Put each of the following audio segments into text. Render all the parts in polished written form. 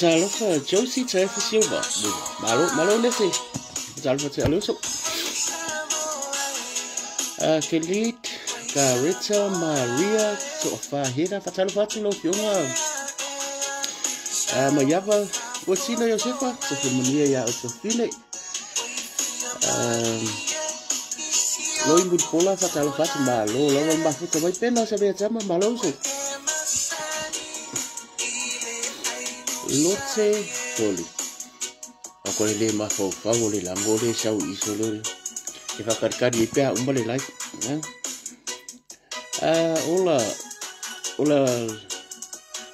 Talofa Josie Tafa Silva. Malo malo nese. Talofa te aluso. Kelit Garita Maria To'afahera fatalofa atu lau afioga Maiava Uasina Iosefa soifua ia Otofine Loi Mulipola fatalofa atu malo lava le mafuta mai pena o sa tama malo uso Lote Toli. O ko le mafaufau o le lago le sau iso le e whakarikari e pea umba le life. Ola ola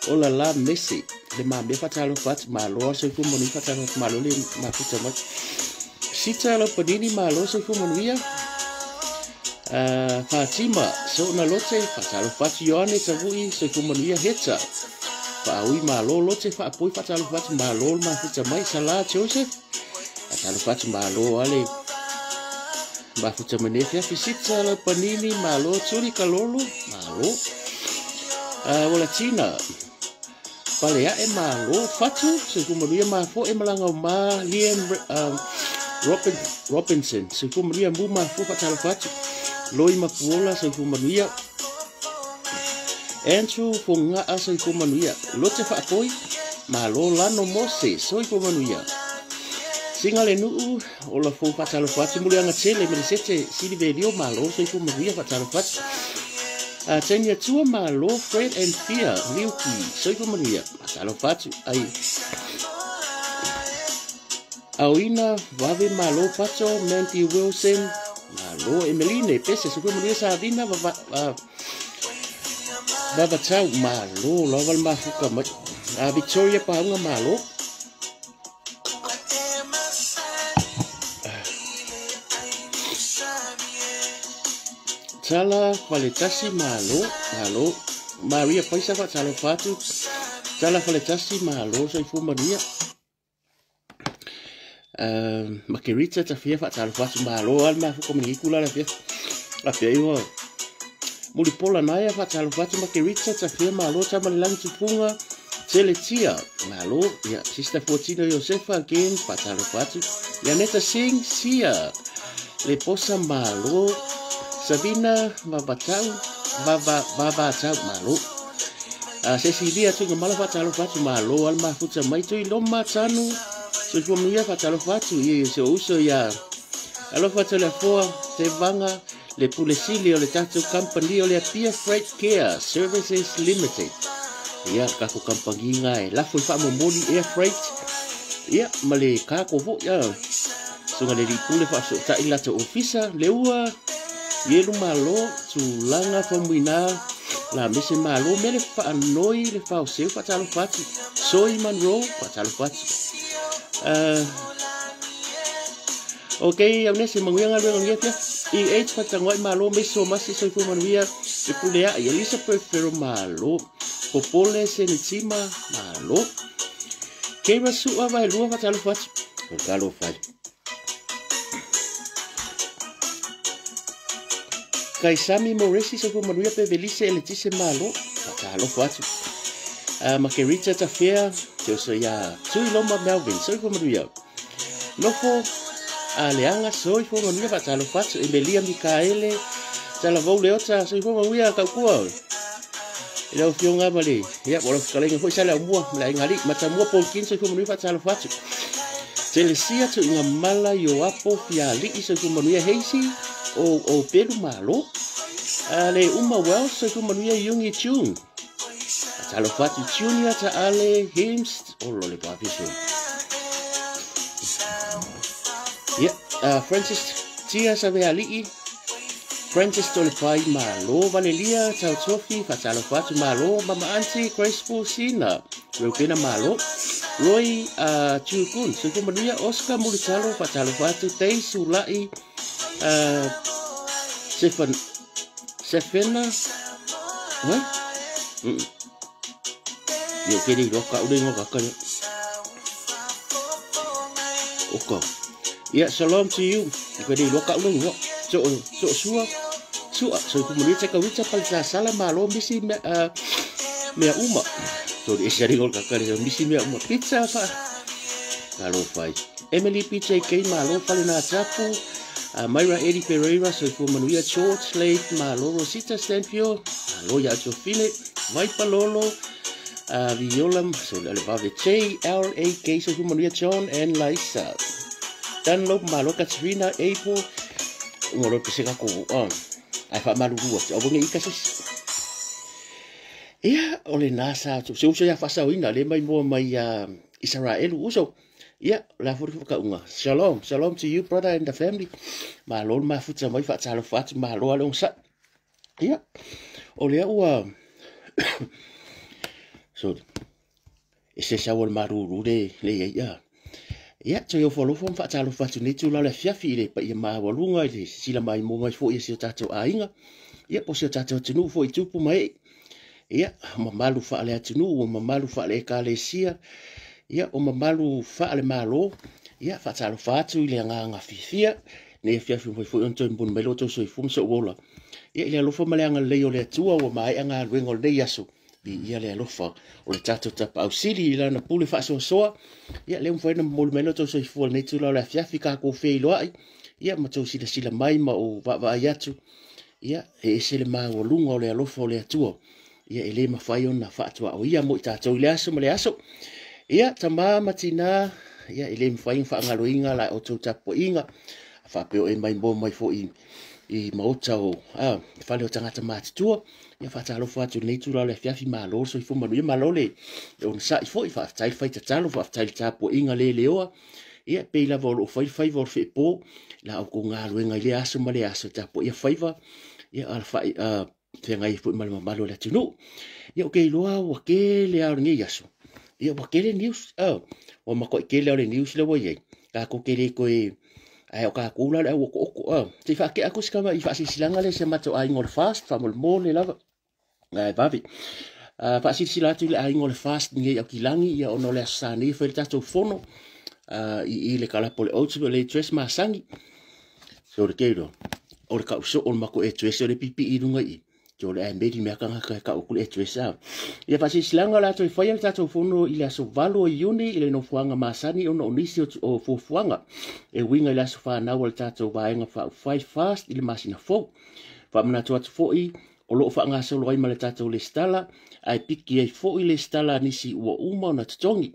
ola la mesi le ma me fatalofa atu malo soifua manuia fatalofa atu malo le mafuta mai. Sita lau panini malo soifua manuia. Fatima sona lote fatalofa atu Ioane Tavui soifua manuia Heta. Faaui malo lote faapoi fatalofa atu malo le mafuta mai Sala Joseph. Fatalofa atu malo ale mafuta mai nei afiafi Sita lau panini malo Tuli Kalolo malo. Ola Tina Paleae malo Fatu soifua manuia mafoe malaga ma Liam Robinson soifua manuia mu mafua fatalofa atu Loi Mapuola soifua manuia Andrew Fonga'a soifua manuia Lote faapoi malo Lano Mose soifua manuia Singa le nuu ola fou fatalofa atu muliaga tele Melesete Silivelio malo soifua manuia fatalofa atu Tania Tua malo Fred and Fia Liuki soifua manuia fatalofa atu ai Auina Vave malo Pato Mandy Wilson malo Emeline Pese soifua manuia Savina Vavatau malo lava le mafuka mai Victoria Paunga malo Tala Faletasi malo malo Maria Paisa fatalofa atu Tala Faletasi malo soifua manuia Makerita Tafia fatalofa atu malo ale mafuka mai kula le afia afia iwa Mulipola naia fatalofa atu Makerita Tafia malo tama le lagi tufuga Teletia malo ia Sister Fortino Iosefa again fatalofa atu Ianeta Singh Sia Le Posa malo Sabina Vavatau Vavatau malo Cecilia Tugamala fatalofa atu malo ale mafuta mai Tui Loma Tanu soifua manuia fatalofa atu ia se uso ia alofa atu le afoa Tevaga le pule sili o le tatou company o le Apia Freight Care Services Limited. Ia kako kampagiga e lafo i faamomoli air freight ia ma le kako foʻi ia suga le lipule faasootaʻi latou ofisa le ua ielu malo tulaga famuina la mese malo me le faanoi le faoseu faatalofa atu Soi Monroe faatalofa atu Ok, aunese manuia galuega lea fia EH fatagoaʻi malo meso masi soifua manuia le puleaʻi Elizabeth Ferro malo Popole Senetima malo Keira Su'a Vaelua fatalofa atu o talofa atu Kaisami Moresi soifua manuia Pevelise Eletise malo fatalofa atu Makerita Tafea te oso ia Tuiloma Melvin soifua manuia Nofo Aleaga soifua manuia faatalofa atu Emelia Mikaele Talavou Leota soifua manuia kaukua. I lau afioga ma le, ia, o lau fetalaiga foi Saleaumua ma le Aiga Alii, Matamua Paul Kin, soifua manuia, faatalofa atu. Telesia Tuigamala Ioapo Fialii, soifua manuia. Heisi o o Pelu Malo. Le Uma Wells, soifua manuia. Yungi Chung. Faatalofa atu Junior Taale Hims, o le vaviso. Ia, Francis Tia Savealii, Francis Tolepai Malo, Valelia Tautofi, faatalofa atu Malo, Mama Auntie Graceful Sina, Reupena Malo, Roy Chukun, soifua manuia. Oscar Mulitalo, faatalofa atu Tei Sulai, Sefan, Sefena, what? Ia, ke le iloa ka ule ingoa kaka lea. Oka. Ia, shalom to you. Ke le iloa ka ule ingoa. So, so sua, sua, soifua manuia teka wita pale sala malo misi mea, mea uma. So, ese ari gol kaka lea, misi mea uma. Pizza fa. Kalo fai. Emily PJK malo pale na tapu. Myra Eddie Pereira, soifua manuia. George Slade malo, Rosita Stanfield, malo ia ato Philip, Vaipa Lolo, Viola, so le vave J L A K, soifua manuia. John and Liza. Dunlop malo, Katrina April, ngolo pese ka ko ai fa malurua o bonge ika sis. Ia, o le nasa se uso ia fasaoina le mai moa mai Israel uso. Ia, la furu whakaunga. Shalom, shalom to you brother and the family. Malo le mafuta mai faatalofa atu malo ale sa. Ia, o lea ua so e se sa o le maruru le le ia ia. Ia, toe ofo alofa ma faatalofa atu nei tula o le afiafi i le paia maualuga i le sila mai mo mai foi e si o tatou aiga. Ia, po si o tatou atunuu foi i tupu ma ee. Ia, mamalu faale atunuu, o mamalu faale ekalesia, ia, o mamalu faale malo. Ia, faatalofa atu i le agaga fiafia. Nei afiafi mai foi ona toe momoli mai lo outou soifua ma sou ola. Ia, i le alofa ma le agalelei o le Atua ua maea galuega o lenei aso. Viia le alofa o le tatou Tapaau Sili i lana pule faasoasoa. Ia, lea ua mafai ona momoli mai lo outou soifua lenei itula o le afiafi tatou feiloai. Ia, ma tou silasila mai ma ou vaavaai atu. Ia, e ese le maualuga o le alofa o le Atua. Ia, e le mafai ona faatuaoia mo i tatou i le aso ma le aso. Ia, tama ma tina, ia, e le mafai ona faagaloina la outou tapuaiga. Faapea o e mai moa mai foi i maota o fale o tagata matutua. Ia, faatalofa atu i lenei itula o le afiafi, malo le soifua manuia, malo le onosai foi, faafetai le fai tatalo, faafetai le tapuaiga le leoa. Ia, pei lava o loo fai le faiva o le feepo, la outou galuega i lea aso ma le aso, tapuaia faiva, ia alafai feagai foi ma le mamalu o le atunuu. Ia, o ke iloa ua kele lava o lenei aso. Ia, ua kele news, ua matuai kele lava o le news lea ua i ai. Tatou te le toe ae o tatou la le au okooko. Se i faakea atu si kama i faasilasilaga lea si a matou aiga o le fast faamolemole lava. Ae vave. Faasilasila atu i le aiga o le fast nei Aukilagi, ia ona o le aso Sa nei e fai le tatou fono i le kalapo o le Oats le dress masani. So le keiro, o le kau so o le mako e dress o le pipi i lunga i. So le meri mea kangaka e kau kule e dress a. Ia faasilasila la toe fai le tatou fono i le aso 8 o Iuni i le nofoaga masani ona o nisi o fuafuaga e uiga i le aso whanau o le tatou vaega faaupufai fast i le masina fou. Faamanatu atu foi o loo faagasolo ai ma le tatou lesitala ae piki ai foi lesitala a nisi ua uma ona totogi.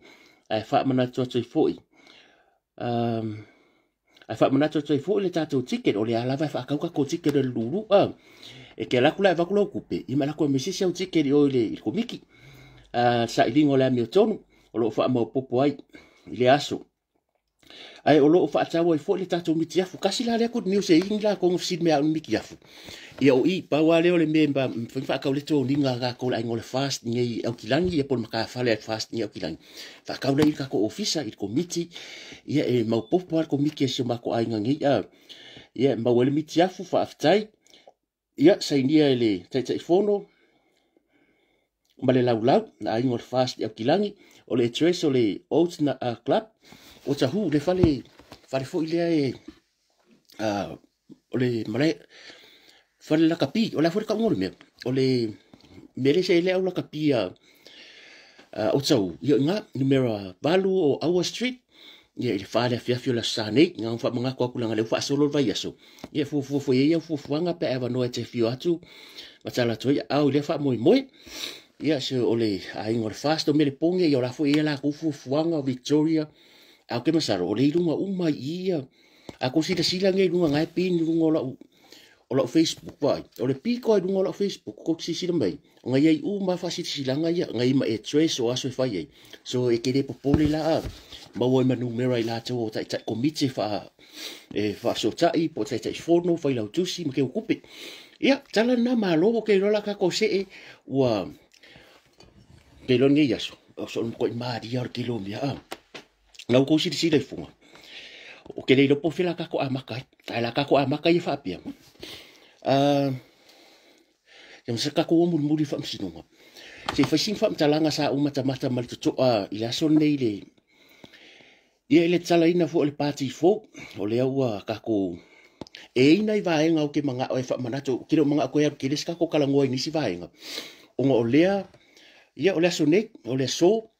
Ae faamanatu atu ai foi ae faamanatu atu ai foi le tatou ticket o lea lava e faatau tatou ticket o le lulu e ke alaku la e avatu lau tupe ia ma lako e mesisi au ticket i o i le komiki sailiga o le amiotonu o loo faamaopopo ai i le aso. Ae o loo faatau ai foi le tatou mitiafu. Kasi la lea good news e ini lakou na fesili mai au ni mitiafu. Ia o i pau lava lea o le mea e mafai ona faatau le toniga a tatou le aiga o le fast nei Aukilagi ia po o le matafale a le fast nei Aukilagi. Faatau lea i le tatou ofisa i le komiti. Ia e maopopo lava le komiti a si o matou aiga nei. Ia e maua ai le mitiafu faafetai. Ia sainia e le Taitaifono ma le laulau na aiga o le fast i Aukilagi. O le address o le Oats na, Club o Tahu le fale fale foi lea e o le malae fale lakapi o le a foi le tauga o le mea o le mea lea se le au lakapi a o Tahu ia i ina numera 8 o Aua Street ia i le 4 le afiafi o le aso Sa nei. Na faamanatu atu leaga o lea ua faasolo le vaiaso. Ia fuafua foi ai au fuafuaga pe a avanoa e te afio atu ma tala atu ai aao i lea faamoemoe. Ia se o le aiga o le FAST o Melepoge, ia o la foi ia latou fuafuaga o Victoria. Ae ou te masalo o le i luga uma i ia. A kou silasila nei i luga na e pin i luga o lau Facebook vai. O le piko i luga o lau Facebook, kou te silasila mai. O ngai ai uma faasilasilaga ia, ngai ma address o aso e fai ai. So e te le popole la a maua ai ma numera i latou o taitai komiti e faafesootai po o taitai fono, failautusi ma keukupe. Ia, tala lena malo o ke iloa la kākou see ua ke iloa lenei aso. O so o le matuai malia o le kilo o mea a. Na ua kou silasila i fuga. O ke le iloa po o fea la kākou amata ai. Ae la kākou amata ia faapea. Ia ma se kākou o mulimuli i faamasinoga. Se i fai sina faamatalaga sa ou matamata ma le totoa i le aso lenei le ia i le tatalaina foi o le pati fou. O lea ua kākou e i ai nai vaega ou te manao e faamanatu, ou te le o manao toe alu tele se tatou talanoa i nisi vaega. Ona o lea, ia o le aso nei, o le aso,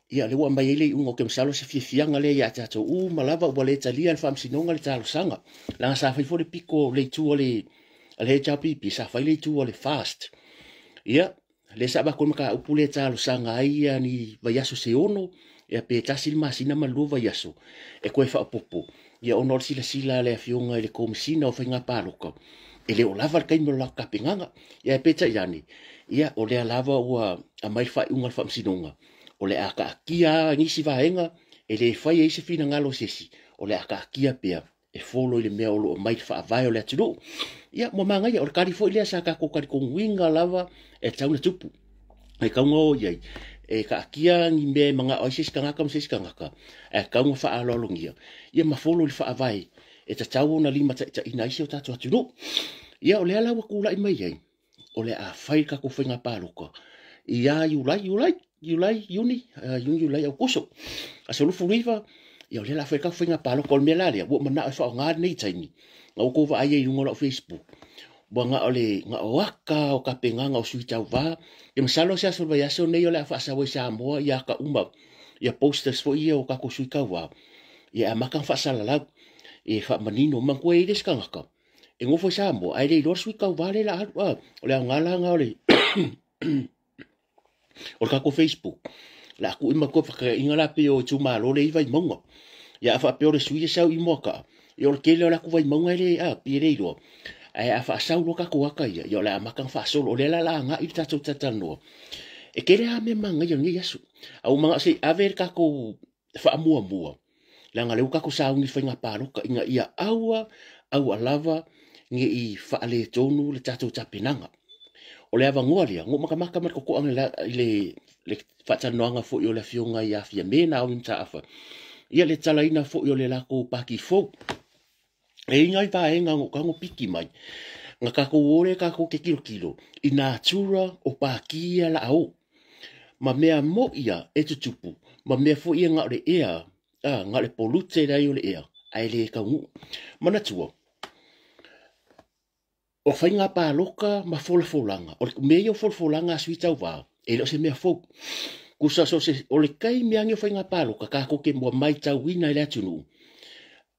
ia lea ua aumai ai le iuga, ou te masalo se fiafiaga lea ia tatou uma lava ua le talia le faamasinoga le talosaga. Leaga sa fai foi le piko le itu a le HRPP, sa fai le itu a le FAST. Ia, lea sa avatu ai le mataupu lea e talosaga ai ia ni vaiaso se 6, ia pe 1 le masina ma le 2 vaiaso, e toe faaopoopo. Ia ona o le silasila a le afioga i le Komesina o Faiga Palota, e le o lava le taimi o le latou tapenaga. Ia peitai ane, ia o lea lava ua aumai le faaiuga a le faamasinoga, o le a taatia nisi vaega, e le fai ai se finagalo o se isi, o le a taatia pea e folo i le mea o lo o mai le faavae o le atunuu. Ia, ua manaia, o le tali foi lea sa tatou talitonuina lava e tatau ona tupu. E tatau ona o i ai, e taatia ni mea e manao ai se isi tagata ma se isi tagata, ae tatau ona faaaloalogia, ia ma folo i le faavae e tatau ona limataitaiina ai si o tatou atunuu. Ia, o lea la ua tulai mai ai, o le a fai le tatou faiga palota ia Iulai, Iulai, Iulai, Iuni, Iuni, Iulai, Aukuso, aso 29, ia o lea la a fai le tatou faiga palota. O le mea la lea, ua ou manao e faaaoga lenei taimi, na ua tou vaai ai i luga o lau Facebook, ua na o le na o aka o tapenaga o sui tauva. Ia masalo se aso o le vaiaso nei o le a faasau ai Samoa ia aka uma, ia posters foi ia o tatou sui tauva, ia e amata ona faasalalau, e faamanino, manatua e i ai le isi tagata e nofo i Samoa ae le iloa le sui tauva le la alu. O le aoga la na o le o le tatou Facebook, la a tuu i matua whakaiga la pe o itumalo le i Vaimauga. Ia a faapea o le sui e sau i Moakaa, ia o le tele o le atu Vaimauga e le a, pi e le iloa. Ae a faasau loa tatou aka ia, ia o le amata ona faasolo. O lea la la agai le tatou talatalanoa. E tele lava mea manaia o lenei aso. A ua manao se i ave le tatou faamuamua, leaga lea ua tatou sauni i le faiga palota ina ia aua, aua lava ne i faaletonu le tatou tapenaga. O le avanoa lea, na ou matamata ma le totoa i le faatalanoaga foi o le afioga ia Fiame Naomi Mataafa, ia le talaina foi o le latou pati fou. E i ai nai vaega na ou tago piki mai, na tatou o lea tatou te tilotilo i natura o pati ia la a o. Ma mea moi ia e tutupu, ma mea foi ia na o le ea, na o le polute lai o le ea, ae le taunuu. Manatua, o faiga palota ma folafolaga, o le mea ia o folafolaga a sui tauva, e le o se mea fou. Kusa so se, o le taimi lava nei o faiga palota, tatou te mua maitauina i le atunuu,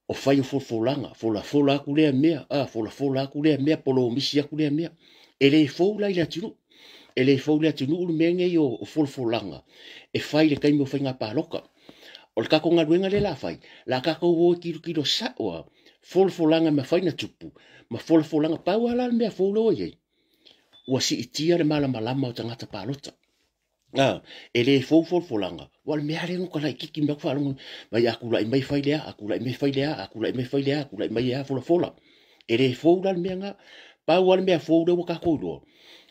o fai o folafolaga, folafola atu lea mea, folafola atu lea mea, polomisi atu lea mea. E le fou la i le atunuu. E le fou le atunuu le mea nei o folafolaga e fai i le taimi o faiga palota. O le tatou galuega lea la fai, la tatou o e tilotilo sao lava, folafolaga e mafai ona tupu, ma folafolaga, pau lava la le mea fou lea ua i ai, ua siitia le malamalama o tagata palota. E le fou folafolaga, ua o le mea lea na ou laitiiti mai aku faalogo mai, a tulai mai fai lea, a tulai mai fai lea, a tulai mai fai lea, a tulai mai ea folafola. E le fou la le mea na. Pau lava le mea fou lea ua tatou iloa,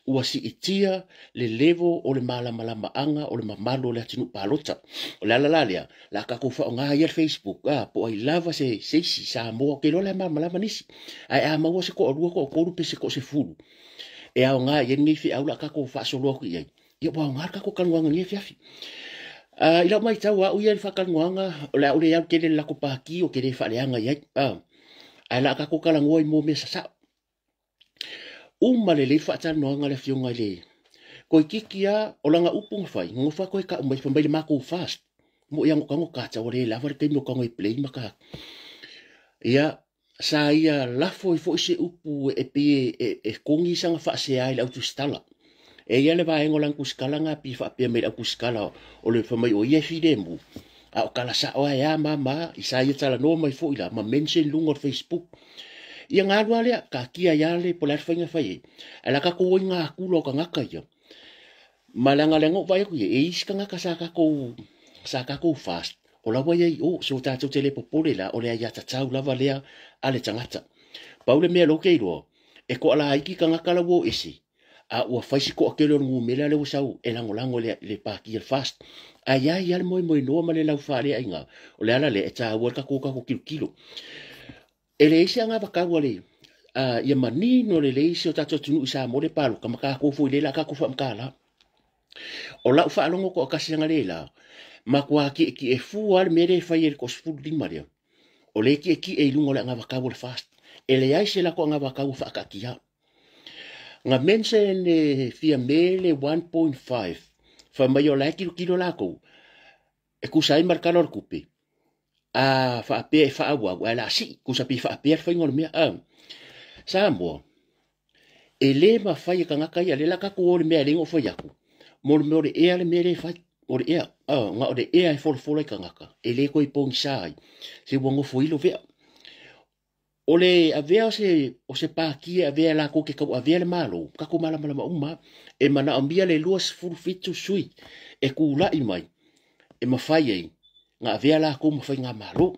ua siitia le level o le malamalamaaga o le mamalu o le atunuu palota. O le ala la lea, la tatou faaaoga ia le Facebook, po o ai lava se isi Samoa, ou te iloa la e malamalama nisi. Ae a maua se toalua, toatolu pe se toasefulu, e aoga i ai lenei feau la tatou faasolo atu i ai. Ia ua aoga le tatou talanoaga i lenei afiafi. I lau matau au ia i le faatalanoaga, o le a ou le alu tele i le latou pati, ou te le faaleaga i ai. Ae la tatou talanoa i mea sasao. Uma lelei le faatalanoaga a le afioga i le Koikiki a, o lana upu na fai, nofo a koe kau mai fai mai le matou fast. Mo ia ngo ka tau le lava le taimi o ka ngoi play ma ka. Ia sa ia lafo i foi se upu e pe e kongi sanga faasea i le autusitala. E ia le vaega o lana tusikala na pi faapea mai le au tusikala o le fai mai o ia e filemu. A o tala sao ae a mama i sa ia talanoa mai foi la ma mention luga o le Facebook. Ia nga alu lea taatia ia le po o le a le faiga e fai ai. Ae la tatou o i ngā kula o tagata ia. Ma leaga leaga ou vaai atu ia, e isi tagata sa tatou FAST, o la ua iai o, so tatou te le popole la, o le aiatatau lava lea a le tagata. Pau le mea lou te iloa, e toalaiti tagata la ua o ese, a ua fai si toatele o le numera lea ua sau e lagolago le pati le FAST. Ae ia ia le moemoenoa ma le laufaleaiga, o le ala lea e taua le tatou tilotilo. E leai se agavatau a le ia manino lelei si o tatou atunuu i Samoa le palota ma tatou foi le la tatou faamatala. O lau faalogo toatasi analeila, matua tietie fua le mea lea e fai e le 15 lea. O le tietie i luga o le agavatau o le FAST. E leai se latou agavatau o faakaatia. Nga mention e fia me le 1.5, fai mai o la e tilotilo latou, e tusa ai ma le tala o le tupe, a faapea e faaauau, ae la sii, tusa pe faapea le faiga o le mea. Samoa, e le mafai e tagata ia, le la tatou o le mea e le o fai atu, mo le mea o le ea le mea le fai, o le ea, nga o le ea e folafola i tagata, e le toe pogisa ai, se ua nofoilo vea. O le avea o se pati e avea latou te tau avea le malo, tatou malamalama uma, e manaomia le 27 sui e tulai mai, e mafai ai, nga avea latou ma faiga malo.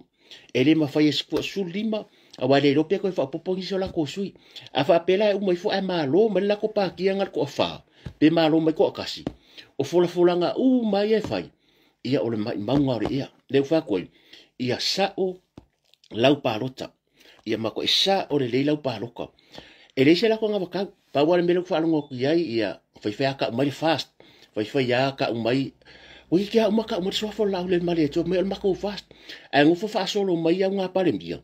E le mafai e se 15, aua le iloa pe toe faaopoopo nisi o latou sui. A faapea la e uma ifo ae malo mai le latou pati nga le toafa, pe malo mai toatasi, o folafolaga uma ia e fai, ia o le maimauga o le ea. Lea ua fai atu ai, ia sao lau palota. Ia matuai sao lelei lau palota. E leai se latou agavatau. Pau lava le mea lea ua faalogo atu i ai, ia faifai lava tau mai le FAST, faifai lava tau mai, ua iti lava uma tau mai le suafa o le Laaulialemalietoa mai o le matou FAST. Ae nofo faasolo mai au ngā Palemia,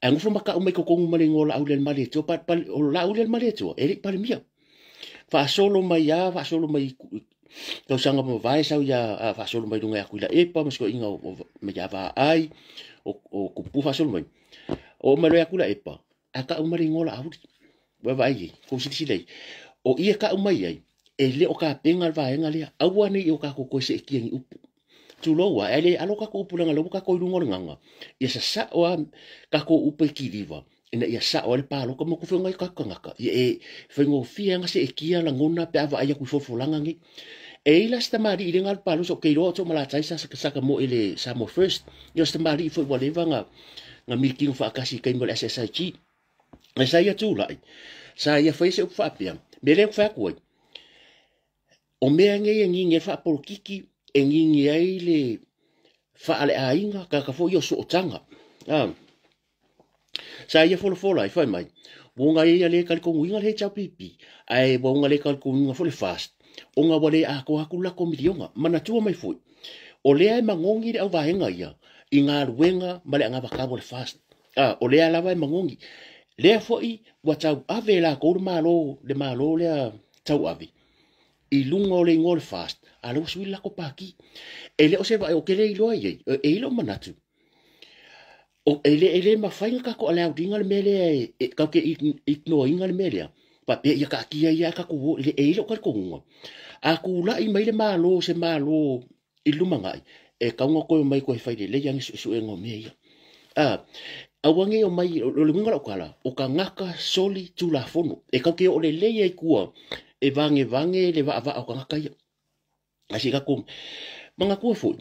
ae nofo ma tau mai totonu ma le igoa o Laaulialemalietoa, o Laaulialemalietoa e le i Palemia. Faasolo mai lava, faasolo mai tausaga mavae sau ia faasolo mai luga ia Tuilaepa ma sikoiga o ia Vaai, o Kupu faasolo mai. O mai loa ia Tuilaepa, ae tau mai le igoa o Laauli. Ua vaai ai, kou silasila ai. O ia tau mai ai, e le o kapena le vaega lea. Aua nei o tatou toe seetia ni upu. Tulou a, e le alo tatou upu leaga lea ua tatou i luga o le gaga. Ia sasao a tatou upu e kiliva, ina ia sao ai le palota ma kufenga i tatou tagata. Ia e faigofie aga seetia lagona pe a vaai atu i folafolaga nei. E i la se tamalii le galu palosa o keiloa o toomalatai sa saka mo i le Samoa First. Ia o se tamalii foi ua leva nga militino faatasi i taimi o le SSIG. Ae sa ia tulai, sa ia faia se upu faapea, mea lea ua fai atu ai, o mea nei e gigi ai le faapolokiki, e gigi ai le faaleaiga, tagata foi ia o sootaga. Sa ia folafola ai, fai mai, ua ona ia le talitonuina le HRPP, ae ua ona le talitonuina foi le FAST, ona ua le atoa atu le latou miliona. Manatua mai foi, o lea e magogi le auvaega ia i galuega ma le agavatau o le FAST. O lea lava e magogi. Lea foi ua tauave e latou le malo lea tauave, i luga o le igoa o le FAST, a lea ua sui le latou pati. E le o se vaai o ke le iloa i ai, e i lou manatu. O, e le mafai na tatou alaudiga le mea lea e tau ke ignoaina le mea lea. Faapea ia kaatia ia tatou o, e i lou talitonuga. A tulai mai le malo, se malo i lumanai, e taunga koe mai koe fai lelei ane suesuega o mea ia. Aua nei o mai, o le uiga o lau tala, o tagata soli tulafono. E tau te oo lelei ai tua, e vagevae le vaavaa o tagata ia. Ae se tatou manatua foi,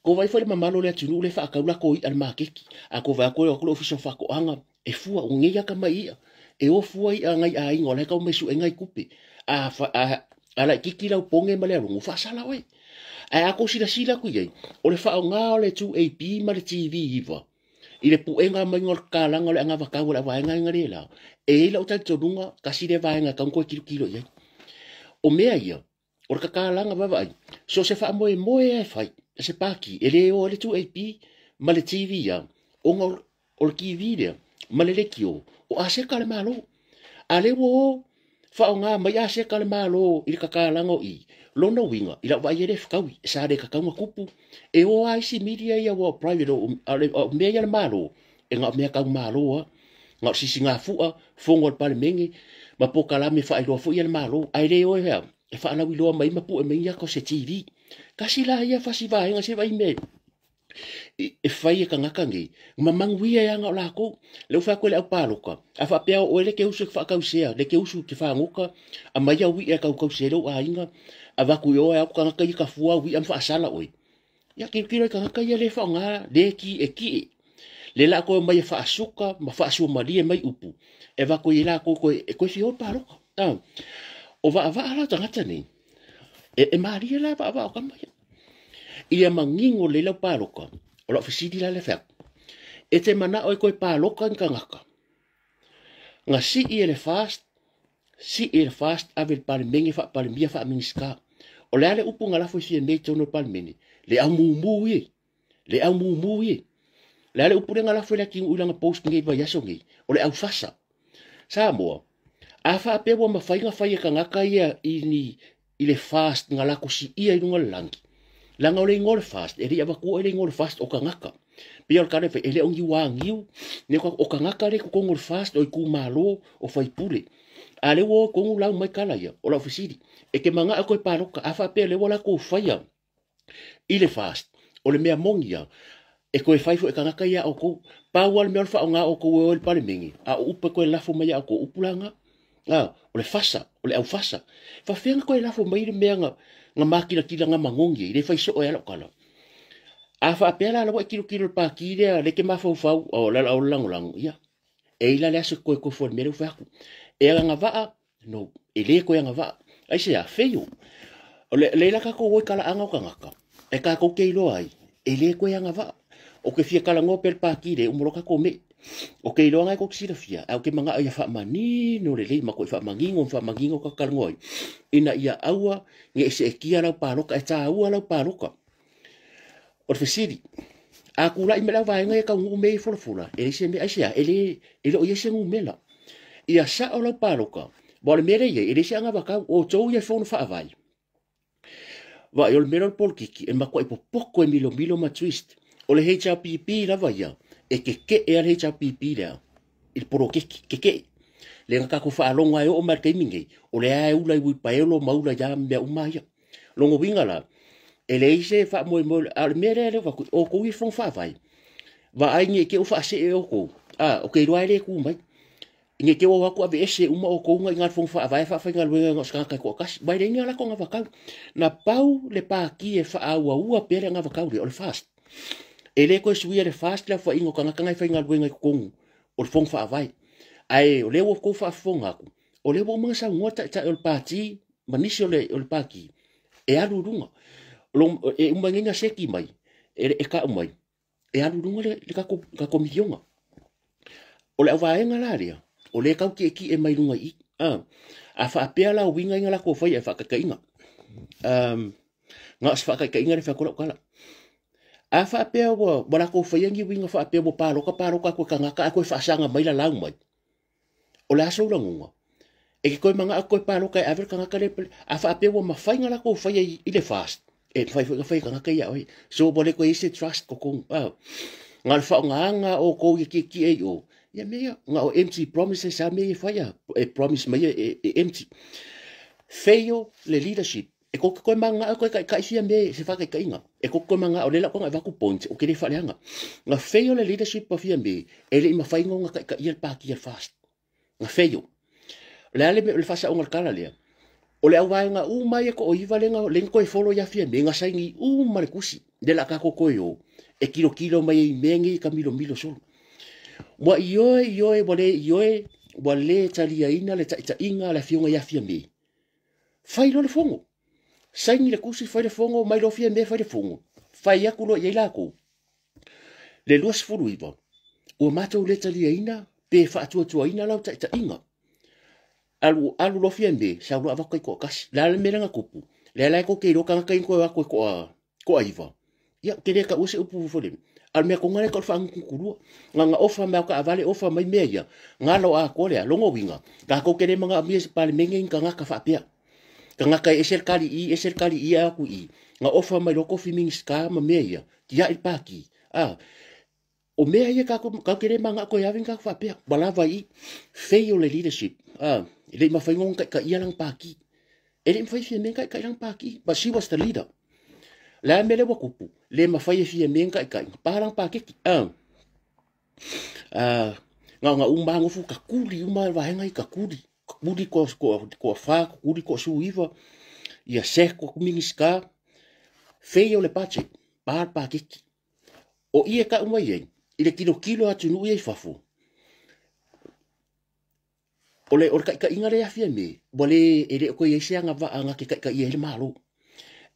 ko vai foi le mamalo o le atunuu le faatau latou i'a i le maketi. A ko vai atu le ofisa o faatoaga, e fua, o nei ata mai i'a. E o fua i'a ngai aiga, o la e tau mai suega i tupe. A laitiiti lau poge ma le alogo, faasala oe. Ae a kou silasila atu i ai, o le faaaoga o le 2AP ma le TV9, i le puega mai o le kalaga o le agavatau o le avaega ina le la, e i lau talitonuga, kasi le vaega e tau koe kilokilo i ai. O mea ia, o le kakalaga vaavaai, so se faamoemoe e fai, se paki, e le o le 2AP ma le TV ia, ona o le TV lea, ma le lekio, o aseta le malo. A le ua o, faaaoga mai aseta le malo i le kakalaga o i, lona uiga, i lau vaai e le fetaui, sa le tatau tupu, e o a isi media ia ua private, o mea ia le malo, e ngā o mea tau malo a. Na o sisigafua fono a le Palemene ma polokalame faailoa foi a le Malo. Ae le o e e faalauiloa mai ma pue mai ni ata o se TV. Tasi la ia fasi vaega se vai mea e fai e tagata nei, ma manuia e aga o lakou. Le ua fai atu e le au palota, a faapea o oe le te usu e te faatausea, le te usu te fagota, aumai au ia e tautause ai lou aiga, avatu i o e au tagata ia tafua au ia ma faasala oe. Ia tilotilo i tagata ia le faaaoga, le tietie. Le la toe mai e faasuka ma faasuamalie mai upu, e avatu i lakou e toe fia o palota. O vaavaa la tagata nei, e malie la vaavaa o tama ia. Ia manino le lau palota, o lau fesili la le feaku. E te manao e koe paloka ni tagata. Nga sii e le FAST, sii e le FAST ave le Palemene faapalemia faaminista. O le a le upu nga lafo i fia mea i totonu o le Palemene, le au mumu ie, le au mumu ie. Le a le upu le nga lafo i le atinuu i lana post nei vaiaso nei, o le aufasa. Samoa, a faapea ua mafai ona fai e tagata ia i le FAST nga lako siia i luga o le lagi. Leaga o le igoa o le FAST, e le i avatua e le igoa o le FAST o tagata. Pei o le tala e fai, e le o ni uagiu, o tagata le i totonu o le FAST, o itumalo, o faipule. A lea ua o tonu lau mai tala ia, o lau fesili, e te manao koe paloka, a faapea lea ua latou faia i le FAST, o le mea moni ia, e toe fai foi e tagata ia a outou. Pau lava le mea o le faaaoga o outou e o i le Palemene, a o upu e toe lafo mai ia outou, upu la na. O le fasa, o le aufasa. Faafefea na toe lafo mai le mea na makilatila na manogi ai, le fai soo e ala o tala. A faapea la ua e tilotilo i le pati lea, le te mafaufau, o le lagolago, ia. E ila le aso koe kofo le mea lea ua fai atu. E agavaa, no, e le koe agavaa. Ai se a, feio. O le leila tatou oi kalaaga o tagata, e tatou te iloa ai, e le koe agavaa. O ke fia kalangoa pe le pati le, umolo tatou me. O ke iloa ngai ko silafia, au ke mangao ia faamanino le lei, ma koe faamanino, faamanino ka kalangoa ai. Ina ia aua, nge ese e kia lau paloka, e tāua lau paloka. O le fesili, a kula i me lau vaenga e kau ngu mei fulafula, e le se me, ai se a, e le o ia se ngu mela. Ia sa o lau paloka, wa o le mele ia, e le se anga wakau, o tau ia fono faavai. Wa i o le mele o le polokiki, e makua i popoko e milo milo ma twist. O le HRPP lava ia, e ke e le HRPP lea, i le polokiki, ke. Le nga kako whaalonga e o mai te imingi, o le ae ula i wipaelo maula ia mea umaya. Longo winga la, e le ise wha moe moe, a le mea lea waku, o kou i fong whaawai. Wa ai nge ke o whaase e o kou, a, o ke roa e le ku mai. Nge ke o waku ave ese uma o kou nga i ngā fong whaawai, whaawhai ngā luenga ngā skanga kai koa kasi. Mai le inga lako ngā wakau. Na pau le pāki e whaaua ua pere ngā wakau le, o le FAST. E le koe suia le FAST lea wha ingo kanga kanga i whai ngā luenga i kongu, o le fong whaawai. Ai, o le ua kou whaafonga aku. O le ua umanga sa ngua tai o le pāti, ma nisi o le pāki, e alu runga. E umanga seki mai, e ka umai, e alu runga le kako milionga. O le awaenga la rea, o le kau ki e ki e mai runga i. A whaapea la winga inga la ko whai e whakakainga. Ngā se whakakainga le whakola ukala. A whaapea wa la ko whai angi winga whaapea wa pāloka pāloka koe kangaka a koe whaasanga mai la lau mai. O le aso ula ngunga. E ke koe manga a koe pāloka e aver kangaka le a whaapea wa mawhainga la ko whai i le FAST. E whai whai kangaka ia oi. So bo le koe ese trust ko kong. Ngā le whaonga o kou i ki ki e o. Ia mea, ngā o empty promises a mea e whaia. E promise mai e empty. Feio le leadership. E koke koe manga koe kai kai fia me se whakai kainga. E koke koe manga o lela konga e waku point o kere whaleanga. Ngā feio le leadership pa fia me e le ima whaingo ngā kai kai ia pāki ia FAST. Ngā feio. Le ale me le fasa o ngā kala lea. O le auwaenga u mai e ko o iwa lenga lenga koe follow ia fia me ngā saingi u mare kusi. Le la kako koe o. E kilo kilo mai e mengi ka milo milo solo. Wa ioe ioe wa le ioe wa le talia ina le taitainga le fionga ia fia me. Whai lo le fongo. Saini le kusi whai le fongo, mai lo fia me whai le fongo. Whai aku lo iei lako. Le 29, ua mātou le talia ina, pe whaatuatua ina lau taitainga. Alu, alu lo fia me, sa ulu awako i koa kasi. Le ale melanga kupu. Le ala e ko ke iro kanga kai koe wako i koa iwa. Ia, ke lea ka use upu fole. Al mea konga le ka whaangukurua. Ngā ngā ofa mea ka awale ofa mai mea ia. Ngā lau a kōlea, longo winga. Ka kau kere manga amia se pale menge inga ngā ka whaapea. Ka ngā kai esel kali i, esel kali i a aku i. Ngā ofa mai loko fi mingi ska ma mea ia. Ki ia i pāki. O mea ia kākou ke le manga ko ia vinga faapea ua lava i fail le leadership e le mafai ona taitaia lana pati e le mafai Fiame ona taitai lana pati, but she was the leader. Le a mea lea ua tupu le mafai e Fiame ona taitai pa lana paketi na uma gofu kakuli uma vaega i kakuli kakuli ko fa kakuli ko suiva ia se ko minista fail le budget pa paketi o ia ka uma iai i le kilokilo atunuu ia i fafo. O le taitaiga lea a Fiame, ua le e le o koe i ai se agavaa ke taitaia ai le Malo.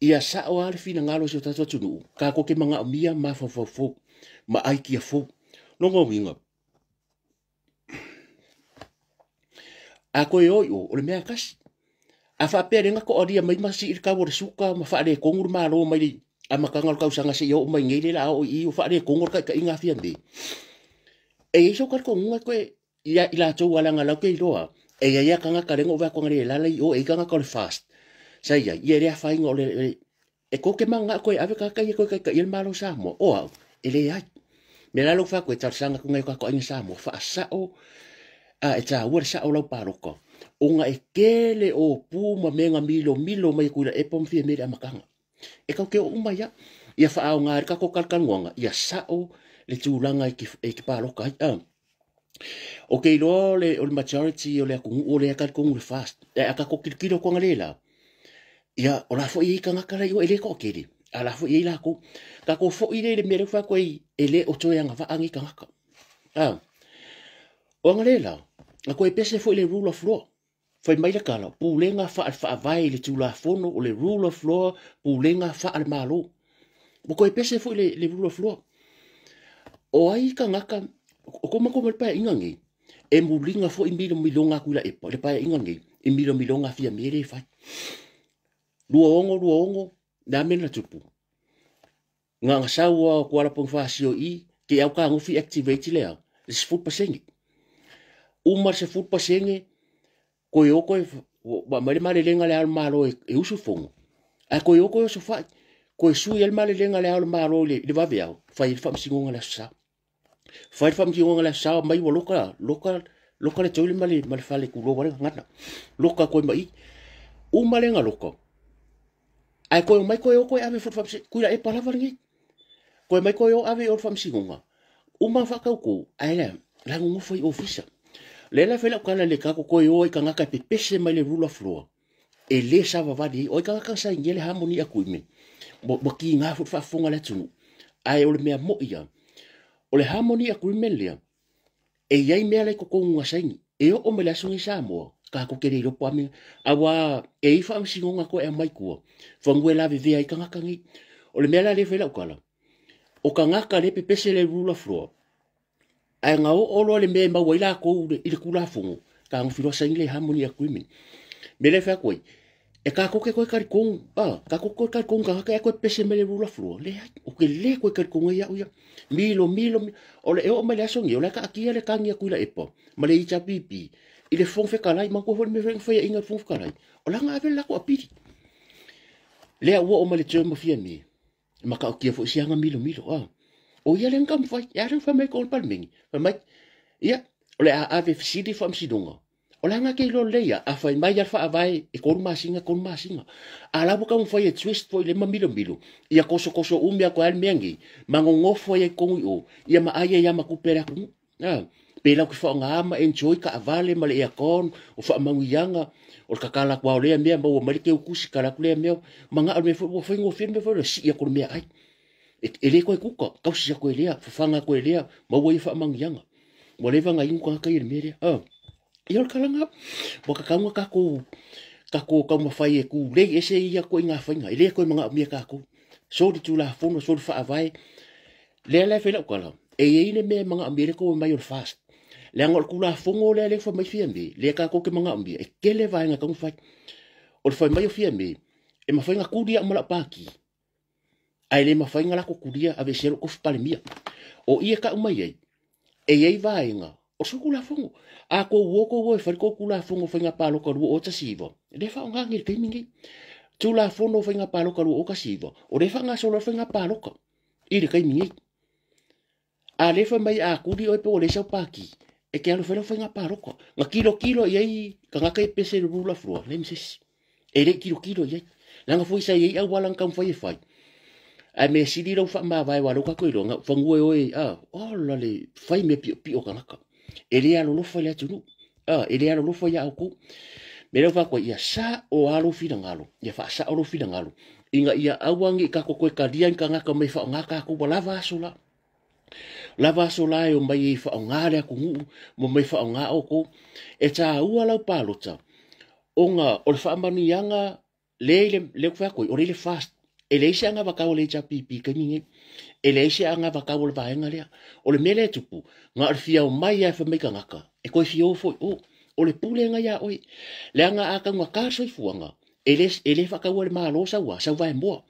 Ia sao lava le finagalo o si o tatou atunuu, kākou ke manaomia mafaufau fou, ma aikia fou. Lona uiga, a koe o i o, o le mea e tasi. A faapea le toalia mai ma sii le tau o le suka ma faaletonu le Malo mai le amataga o le tausaga seia oo mai nei le la oo i i o faaletonu le taitaiga a Fiame. E i ai so talitonuga koe ia i latou alaga lau ke iloa, e ia ia tagata le no vea le lala i o e i tagata o le fast. Sa ia, ia le afainga o le e koke manga koe ave kaka ia koe kai le Malo Samoa. O au, e le ai. Me la lau fa koe talosaga ku ngai ka ko Samoa faasao a e tāua le sao lau paloka. Ona e kele o pu ma menga milo milo mai kuila e pom fia mele amataga. E kau ke o uma ia, ia whaaonga e kako kalkanuanga, ia sao le tūlanga e ki paloka ai. O ke iloa o le majority o le akunuu o le akalikongu le fast. E akako kilokilo konga le la. Ia, o la foi i kangaka lai o e le ko kere. A la foi i la ko. Ka ko foi le mere fa ko i e le o toe anga va angi kangaka. O anga le la. A ko e pese foi le rule of law. Fai mai le kala, pulega faale-faavae i le tulafono o le rule of law, pulega faale-malo. Mo koe pese foi le rule of law. O ai kangaka, o ko mako le pae inga ngi, e mulinga foi milo milonga kuila epa, le pae inga ngi, e milo milonga fia mere fai. 26, nā mena tupu. Ngā saua ko ala pong whasio i, ke au ka ngofi activate lea, le 10%. Uma le 10%, koe o koe, wa mare mare lenga le al malo e usu fongo. A koe o koe o sofai, koe sui al mare lenga le al malo le vave au, fai le whamsingonga le sa. Fai le whamsingonga le sa, mai wa loka, loka, loka le toile male, male fale kulo wale ngana. Loka koe mai, uma lenga loka. Ai koe mai koe o koe ave fo whamsingonga, kuila e palava ngi. Koe mai koe o ave o whamsingonga. Uma whakau ko, ai le, la ngongo fai ofisa. Le la fela kala le kako koe o i kangaka pe pese mai le rule of law. E le savavali o i kangaka sa ingele harmony agreement. Mo ki ngā fut whaafonga le tunu. Ai o le mea mo ia. O le harmony agreement lea. E iai mea le kokonga saini. E o o me le asungi Samoa. Ka ko kere iropo ame. Awa e i whaamsingonga koe a mai kua. Whangue la vevea i kangaka ngi. O le mea la le fela ukala. O kangaka le pepese le rule of law. Ai ngā o olo le mea maua i la kou i le kula fongo. Ka ngawhirua saini le harmony agreement. Me le whea koe. E ka koke koe karikong. Ka koke koe karikong ka haka e koe pese me le rule of law. Le hai. O ke le koe karikong e iau ia. Milo, milo, milo. O le e o mai le asongi. O le ka akia le kangia kuila epa. Ma le HRPP. I le fong whekalai. Ma koe me whaia inga le fong whekalai. O langa ave lako apiri. Lea ua o mai le term o fia me. Ma ka okia fo isi anga milo, milo. O ia le ngam fai, ia le fai mai ko le palmengi. Fai mai, ia, o le a ave fisili fa msidonga. O le anga ke ilo le ia, a fai mai alfa avae e koru masinga, koru masinga. A la boka mfai e twist foi le mamilo milo. Ia koso koso umi a ko al meangi. Mangongofo ia kongi o. Ia ma aia ia makupera ku. Pe lau ki whaonga ama, enjoy ka avale ma le aircon, o whaamanguianga, o le kakala kua o lea mea, maua mai le ke ukusi kala ku lea mea. Manga o le mea fo, whai ngō whia mea fo, le si ia koru mea ai. E le koe kuka, kausi a koe lea, whawhanga koe lea, maua ia whaamangianga. Wa lewa ngā ingu kanga kai e le mea lea. Ia o le kalanga, waka kaunga kako kaumawhai e ku lei ese ia koe ngā whainga, e lea koe mga mea kako. So le tūla fono, so le whaavae, lea lea whaila ukala. E ei le mea mga mea le koe mai o le fast. Lea ngā o le kula fongo lea lea wha mai fia me, lea kako ke mga mea, e kele vaenga kaumawhai. O le whai mai o fia me, e mawhainga kuria o mala pāki. Ai le mawhainga lako kuria ave sero kofi palemia. O ia ka umai ai, e ei vaenga, o so kula fongo. A ko uoko ua e whariko kula fongo whainga pāloka rua o tasiva. Le wha o ngā ngir keimingi. Tūla fono whainga pāloka rua o kasiva. O le wha ngā sola whainga pāloka. I le keimingi. A lea fai mai a kuli oe pe ua leai sau pati, e te alu e fai lau faiga palota. Na tilotilo i ai tagata ia pese i le rule of law, leai ma se isi. E le i tilotilo i ai. Leaga foi sa i ai auala na taumafai e fai. Ae mea sili lou faamavae aua o lea ua tatou iloa, na fanua e oe, a, ola le fai mea piopio o tagata. E le alolofa i le atunuu. A, e le alolofa ia outou. Mea lea ua fai atu ai, ia sao lava lou finagalo, ia faasao lou finagalo, ina ia aua ne i tatou toe talia ni tagata mai faaaoga tatou, ua lava aso la. Lava aso la e omai ai e faaaoga le atunuu ma omai e faaaoga outou. E taua lau palota, ona o le faamanuiaga lea i le, lea ou te fai atu ai, o lea i le FAST. E leai se anavatau a le HRPP i le taimi lenei. E leai se anavatau a le vaega lea. O le mea lea e tupu, na o le fia omai lava e fai mai tagata, e toe fia o foi i o. O le pulega ia oe. Leaga a taugata le soifuaga, e le faataua e le Malo sau a, sau vaemoa.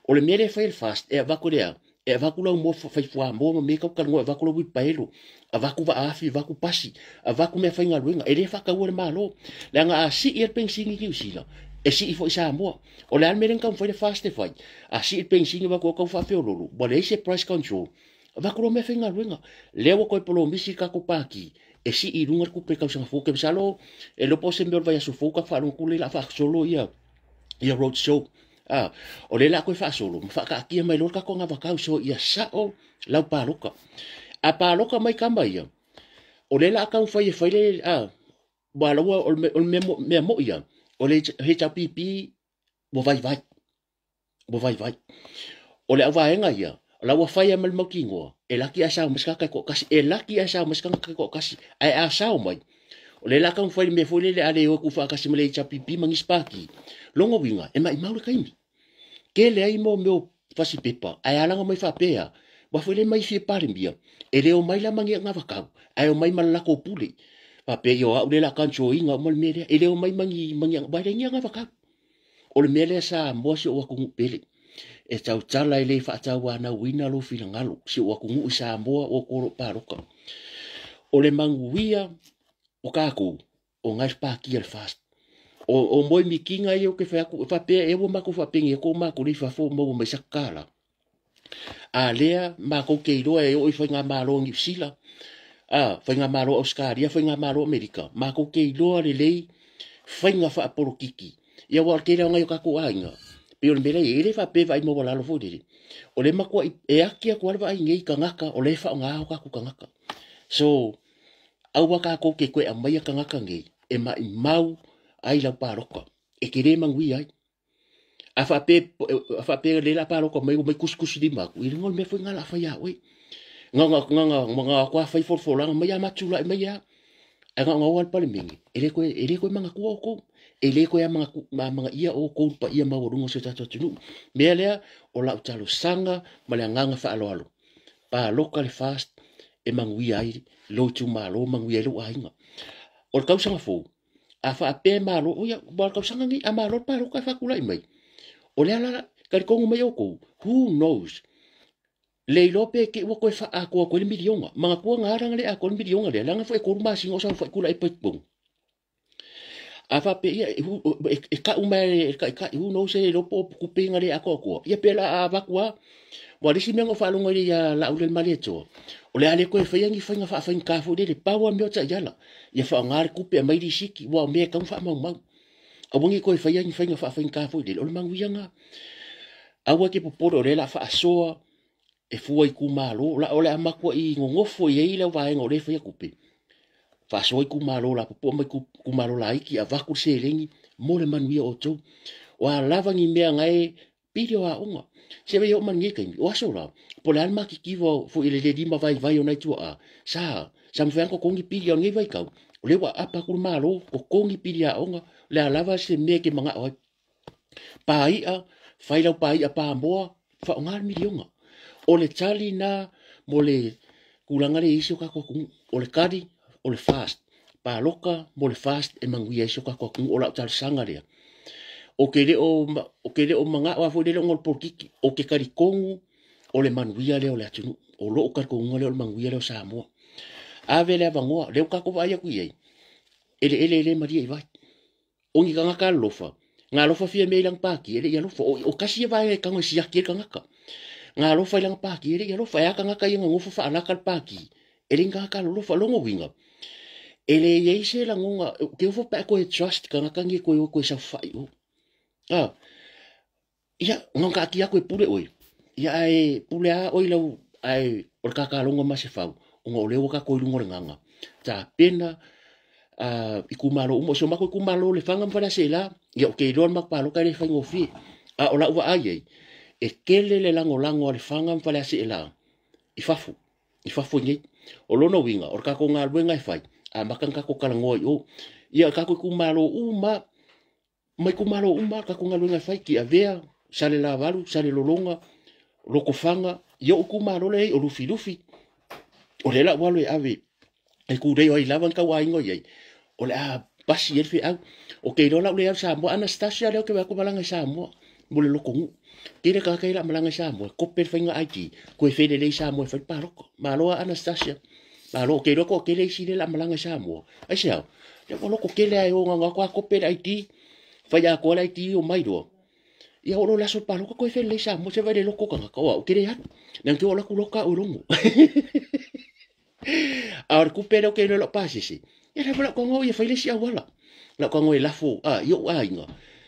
O le mea lea e fai e le FAST, e avatu le a? E avatu lau moa fai fuamoa ma mea tau talanoa, e avatu lau uilipaelo, avatu vaafi, avatu pasi, avatu mea faigaluega. E le faataua e le Malo. Leaga a sii le penisini i Niu Sila, e sii foi i Samoa. O le a le mea lea na taumafai le FAST e fai? A sii le penisini avatu tau faafeololo, ua leai se price control. Avatu loa mea faigaluega. Lea ua toe polomisi le tatou pati e sii i luga le tupe i le tausaga fou. Ou te masalo e le iloa po o se mea o le vaiaso fou tatou faalogo atu lea o le a faasolo ia road show. Ah, o lea o le a toe faasolo ma faataatia mai loa le tatou anavatau so ia sao lau palota. A palota mai tama ia, o lea o le a taumafai e fai le, ah, ua laua o le mea moi ia, o le HRPP ua vaivai. Ua vaivai. O le auvaega ia, o la ua fai lava ma le mautinoa, e laki ae sao mai se tagata e toatasi, e laki ae sao mai se tagata e toatasi. Ae a sao mai, o lea o le a taumafai le mea foi lele a le o atu faatasi ma le HRPP ma nisi pati. Lona uiga, e maimau le taimi. Tele ai mo mea o fasipepa, ae alaga mai faapea, ua foi le mai fia Palemia, e le omai la ma ni anavatau, ae omai ma le latou pule. Faapea, ia o au lea o le a control ina uma le mea lea. E le omai ma ni, ma ni, ua le ni anavatau. O le mea lea Samoa si ou atunuu pele. E tautala e le faatauanauina lou finagalo, si ou atunuu i Samoa o outou o lo o palota. O le manuia o tatou, o nai patia le FAST. O moe mikiga ia ou te fai atu, e faapea ea ua matou faapeni atu o matou lea i fafo o maua mai sa tala. A lea matou te iloa e oo i faigamalo a Niu Sila, a, faigamalo a Ausetalia, faigamalo a Amerika, matou te iloa lelei faiga faapolokiki. Ia aua o le tele o nai o tatou aiga, pei o le mea lea e i ai, e le faapea e vaai maualalo foi lele. O le matuai e ati atu lava le vaai nei i tagata o lea e faaaoga o tatou tagata. So, aua tatou te toe aumaia tagata nei e maimau ai lau palota, e te le manuia ai. A faapea le la palota mai ua mai tusitusi lima atu, i luga o le mea foi lena o le a fai ia oe. Na ona atu lava fai folafolaga mai a matou tulai mai lava. Ae na ona o lava le Palemene, e le toe manatua outou. E le toe amanaia outou le paia maualuga o si o tatou atunuu. Mea lea, o lau talosaga ma le agaga faaaloalo. Palota le FAST e manuia ai lou itumalo, manuia ai lou aiga. O le tausaga fou, a faapea e malo, oia, ua o le tausaga lenei, a malo le palota e faatulai mai. O le ala, talitonu mai outou, who knows? Le iloa pe te i ua toe faaatoa atu ai le miliona. Manatua na ala na le atoa le miliona lea, leaga foi e 3 masina o saofai tulai pai totonu. A faapea ia, e tau mai e le taitai, who knows, e le iloa po o tupe na le atoatoa. Ia pe la a avatu lava. Ua le isi mea na ou faalogo ai ia Laauli le Malietoa, o le a le toe faia ni faiga faafaigata foi lele, pau lava mea o taiala, ia faaaoga le tupe aumai lisiti, ua o mea e tatau ona faamaumau. Aua ne i toe faia ni faiga faafaigata foi lele, o le manuia lena. Aua e te popole o lea o le a faasoa e fua i itumalo, o le a matuai nonofo i ai le vaega o lea e faia tupe. Faasoa itumalo lapopoa ma itumalo laiti, avatu le seleni mo le manuia o outou. O a lava ni mea na e pili o aoga. Se i oo mai lenei taimi, o aso la, po o le a le matitiva foi i le le lima vaivai o nai tuaa, sa mafai lava ona totogi pili o lenei vaitau, o lea ua aapa atu le Malo, totogi pili aoga, o le a lava se mea e te manao ai. Pāi'a, fai lau pāi'a pamoa, faaaoga le miliona. O le tali lena mo le tulaga lea e i ai si o tatou atunuu. O le tali, o le FAST. Palota mo le FAST e manuia ai si o tatou atunuu. O lau talosaga lea. Ou te le o manao lava foi lele ona o le polokiki. Ou te talitonu o le manuia lea o le atunuu. O lou talitonuga lea o le manuia lea o Samoa. Ave le avanoa, lea ua tatou vaai atu i ai, eleele e le malie i vai. O ni tagata alolofa, na alofa fia mea i lana pati, e le i alofa. O tasi ia vaega e tago e siaki ai le tagata. Nga alofa i lana pāki, e le i alofa, e a tagata ia gagofo faalaka le pāki, e le tagata alolofa, lona uiga, e le i ai se lagona, ke ofo pe a koe trust tagata ni e koe o koe saofafai o. Ah, ia, nga kaatia aku e pule oe. Ia ae pule a oe lau, ae o le kakaloga ma se fau, ona o lea ua tatou i luga o le gaga. Tapena i itumalo uma, o si o matou itumalo o Lefaga ma Faleaseela, ia ou te iloa le matou palota e le faigofie. A o lau vaai ai, e tele le lagolago a Lefaga ma Faleaseela i fafo, i fafo i nei. O lona uiga, o le tatou galuega e fai, amata ona tatou talanoa i o. Ia o tatou itumalo uma, ma itumalo uma tatou galuega e fai, Tiavea, Salelavalu, Salelologa, Lotofaga, ia o itumalo lea o Lufilufi. O lea la ua alu e ave e kūlei o ai lava ni tauaiga o i ai, o le a pasi ai le feau. O te iloa la u le alu Samoa, Anastasia lea ou te vaai atu malaga i Samoa mo le lotonuu. Tele tagata ia o le a malaga i Samoa, kope le faiga ID, toe felelei i Samoa e fai le palota. Malo lava Anastasia, malo. Ou te iloa toatele isi lea o le a malaga i Samoa. Aisea? Lea ua loto tele lava e o na ona o atu lava kope le ID, fai atoa le ID omai loa. Ia oo loa i le aso o le palota toe felelei i Samoa, se vaai i le loto o tagata, o au ou te le alu. Leaga te oo atu loka au e logo. A o le tupe lea ou te iloa i lau pasese, ia lea foi o le a ou tago au ia fai le isi auala. O le a ou tago e lafo i ou aiga,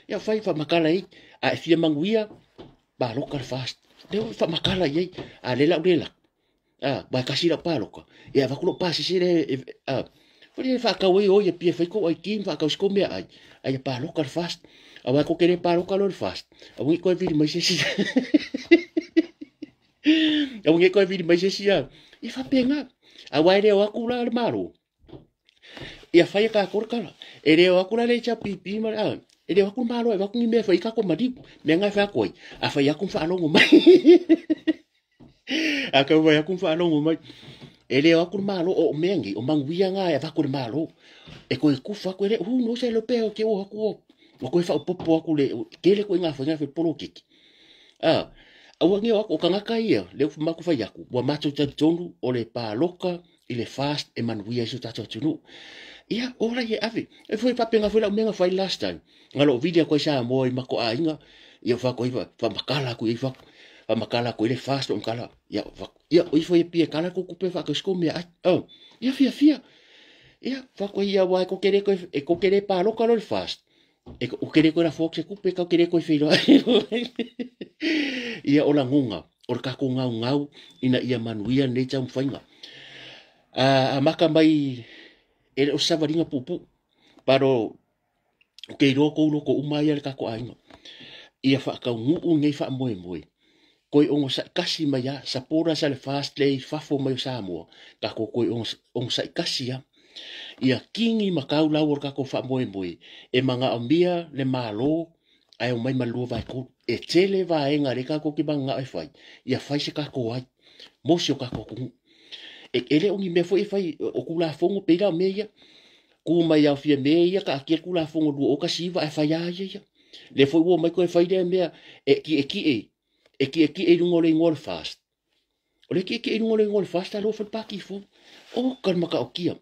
ia fai faamatala ai, a e fia manuia, palota le FAST. Lea ua faamatala i ai, a lea la ou le lako, aua e tasi lau palota, ia avatu lou pasese lea, foi lea e faatau ai o i Apia e fai kou ID ma faatau si kou meaai, a ia palota le FAST. Aua tou te le palota loa i le FAST, aua ne i toe vili mai se isi. Aua ne i toe vili mai se isi, ia faapena. Aua e le o atu la le Malo, ia fai e tatou le tala. E le o atu la le HRPP ma le, e le o atu le Malo e avatu ni mea e fai ai tatou maliu. Mea na e fai atu ai, a fai atu ma faalogo mai. A tau fai atu ma faalogo mai. E le o atu le Malo, o mea nei, o manuia na e avatu e le Malo. E toe tufa atu, e le, who knows, e le pe o ke o atu o, o toe faaopoopo atu le, tele koe ngā whainga whai polokiki. Aua ne o atu, o tagata ia, lea ua matou fai atu, ua matou talitonu o le paloka i le FAST e manuia ai si o tatou atunuu. Ia, ola ia e ave. E foi faapena foi lau mea na fai last time. Na lou vili atu ai Samoa i matou aiga, ia fako ai faamatala atu i ai fako. Faamatala atu i le FAST o makala. Ia, fako. Ia, o ifo ia pia kala ko kupe whakau siko mea ai. Oh, ia fia fia. Ia, fako ia wa e kokere koe, e kokere paloka lo le FAST. E o kere koe la fok se kupe, kau kere koe whiro. Ia o lagonga, o le kako ngau ngau, ina ia manuia nei tau whainga. A maka mai, e le o savaringa pupu, paro, o ke iloa kou loko uma ia le kako aiga. Ia whakau nei wha moe moe. Koe ogosa'i kasi mai a, supporters a le FAST lea i fafo mai o Samoa, takou koe ogosa'i kasi a. Ia kingi ma kau lau o le takou faamoemoe, e magaomia le Malo ae omai ma le 2/3. E tele vaega lea tatou te magagao e fai, ia fai se takou ai mo si o tatou atunuu. E le o ni mea foi e fai o Tulafono pei la o mea ia. Ku mai ao fia mea ia kaatia le Tulafono 2019 ae fai a ia ia. Lea foi ua omai toe fai lea mea e tietie, e tietie i luga o le igoa o le FAST. O le tietie i luga o le igoa o le FAST alofa fai le pāti fou. O ka le makaotia.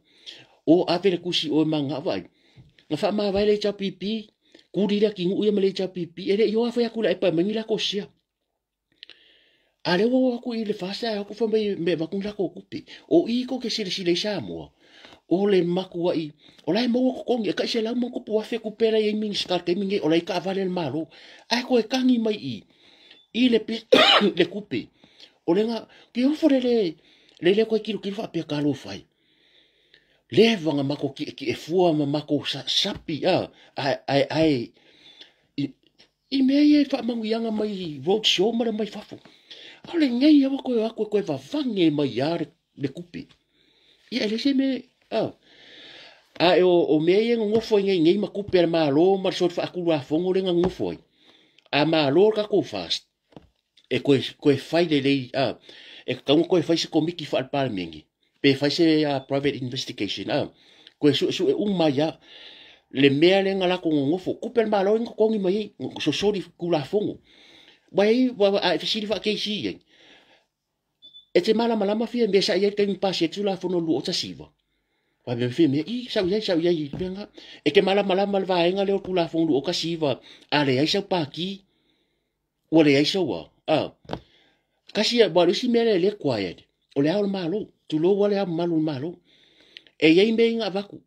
O ave le tusi oe magagao vaai. Na faamavae le HRPP, kuli le atinuu ia ma le HRPP, e le i o a fai atu le aepa e mai ni lako sia. A lea ua o atu i le FAST ae o atu fai mai me avatu ni lako tupe. O i ko ke silasila i Samoa. O le matuai, o la e maua totogi, e tai 100+ tupe la e i ai Minisita i le taimi lenei, o la e i taavale a le Malo. Ae toe tagi mai i i le, le tupe. O le ga, ke ofo le le, le le koe kilokilo faapea talofa ai. Leva na matou tietie fua ma matou sapi, a, ae, ae, ae, i, i mea ia e faamanuiaga mai road show ma le mai fafo. A o lenei lava toe o atu e toe vavage mai lava le tupe. Ia e leai se mea, a. Ae o mea ia e nonofo ai nei nei ma tupe a le Malo ma le soli faatulafono lea na nonofo ai. A malo le tatou FAST, e toe fai lelei, a, e tatau ona toe fai se komiti faale-Palemene, pe fai se private investigation, a, toe suesue uma ai lava le mea lea na latou nonofo. Tupe a le Malo e na totogi mai ai, sosoli tulafono. Aua a e fesili faa-KC i ai, e te malamalama fia mea sa i ai le taimi pasi ai le Tulafono 2019. Wai me mea, i, sau i ai, sau i ai, i mea ngā. E te malamalama le vaega lea o le Tulafono 2019, a leai sau pākī, ua leai sau a. A, Kasi ia, wa isi mea le le quiet. O le ao le malo. Tulou wale ao malu le malo. E iai mea i ngā vaku.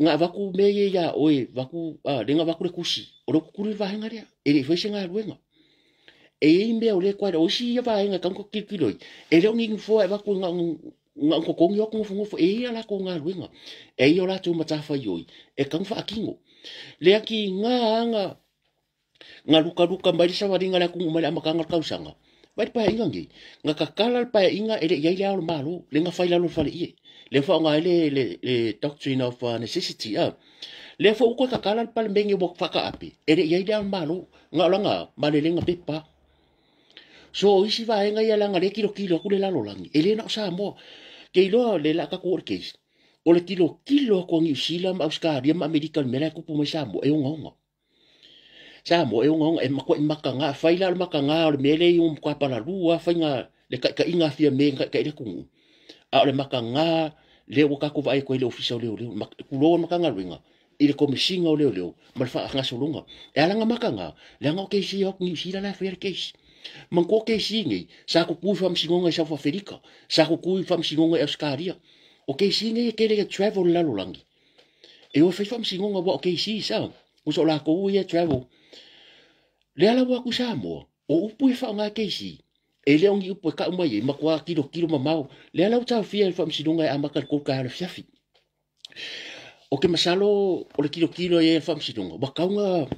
Ngā vaku mea ia ia oe, vaku, le ngā vaku le kusi. O le kukuri le vahenga lea. E le fai se ngā luenga. E iai mea o le quiet. O isi ia vahenga kaunga kilokiloi. E leo ngi foa e vaku ngā ngā kokongi o ngofo e ia la ko ngā luenga. E ia o lātou matawhai oi. E kaunga whaakingo. Lea ki ngā anga ngā luka luka mai le sawaringa le akungu mai le amakanga le kausanga. Vai le pae inga ngi. Ngā kakala le pae inga e le iai le ao le malo. Le ngā whai lalo le whale ie. Le wha ngā le doctrine of necessity. Le wha uko e kakala le pale menge wak whaka ape. E le iai le ao le malo. Ngā olanga male lenga pepa. So isi vaenga ia langa le kilo kilo aku le lalo langi. E le na o Samoa. Ke iloa le la ka court case. O le kilo kilo aku angi usila ma Australia ma Amerika le mela kupu mai Samoa e onga onga. Samoa e onga onga e makua i maka ngā. Whai la le maka ngā o le mele i um kwa pala lua. Whai ngā le kai kai ngā fia me kai kai le kungu. A o le maka ngā le o kako vai koe le ofisa o leo leo. Kuloa maka ngā luenga. I le komisinga o leo leo. Ma le wha ngasolonga. E alanga maka ngā. Le anga o keisi o New Zealand la whai le keisi. Man ko keisi ngai. Sa kuku i whamsingonga i South Africa. Sa kuku i whamsingonga i Australia. O keisi ngai e kere ke travel lalo langi. E o whai whamsingonga wa o keisi sa. Uso la ko ui e travel. Le ala wa ku Samoa. O upu e wha ngā keisi. E leo ngi upu e ka umai e makua kilo kilo mamau. Le ala u tau fia e whamsingonga e amaka le kouka hele fiafi. O ke masalo o le kilo kilo e whamsingonga. Wa kaunga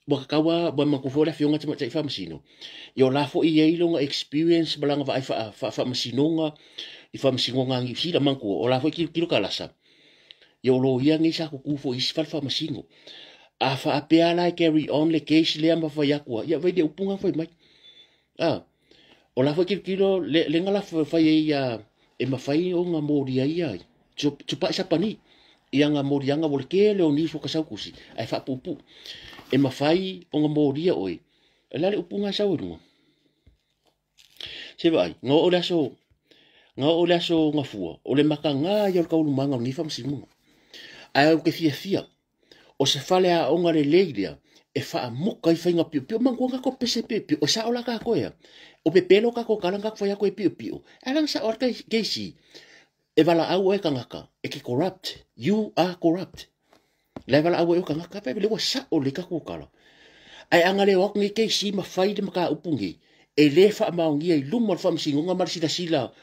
wa kawa wa makufo le fionga te tai whamsino. I o la fo i e ilonga experience malanga wa ai wha whamsinonga i whamsingonga ngi sila manku o la fo i kilo kilo kalasa. I o lo ia ngi sa kuku i sifal whamsingo. A wha apea la e carry on le case le ama whai akua. Ia vai le upunga whai mai. O la fo i kilo kilo le ngala whai e ia e mawhai o ngā mōria ia. Tupa i sapani. Ia ngā mōrianga wole ke le o ni whakasaukusi. Ai whapupu. E mawhai o ngā mōria oi. E lale upunga sau e runga. Se vai, ngā o le aso, ngā o le aso ngā fua. O le maka ngā ia o le kaulu manga o ni whamsimunga. Ai au ke fia fia. O se whale a onga le leilea. E wha muka i whainga pio pio. Mangua ngā ko pese pio pio. O sa o la ka koea. O pe pelo ka ko karanga kwa ko e pio pio. Alang sa o ka keisi. E wala au e kangaka. E ke corrupt. You are corrupt. Le wala au e kangaka. Pe le wa sa o le ka kukala. Ai anga le wak ngi keisi ma whai le maka upungi. E le wha maungia i luma le whamsingonga mara sila sila.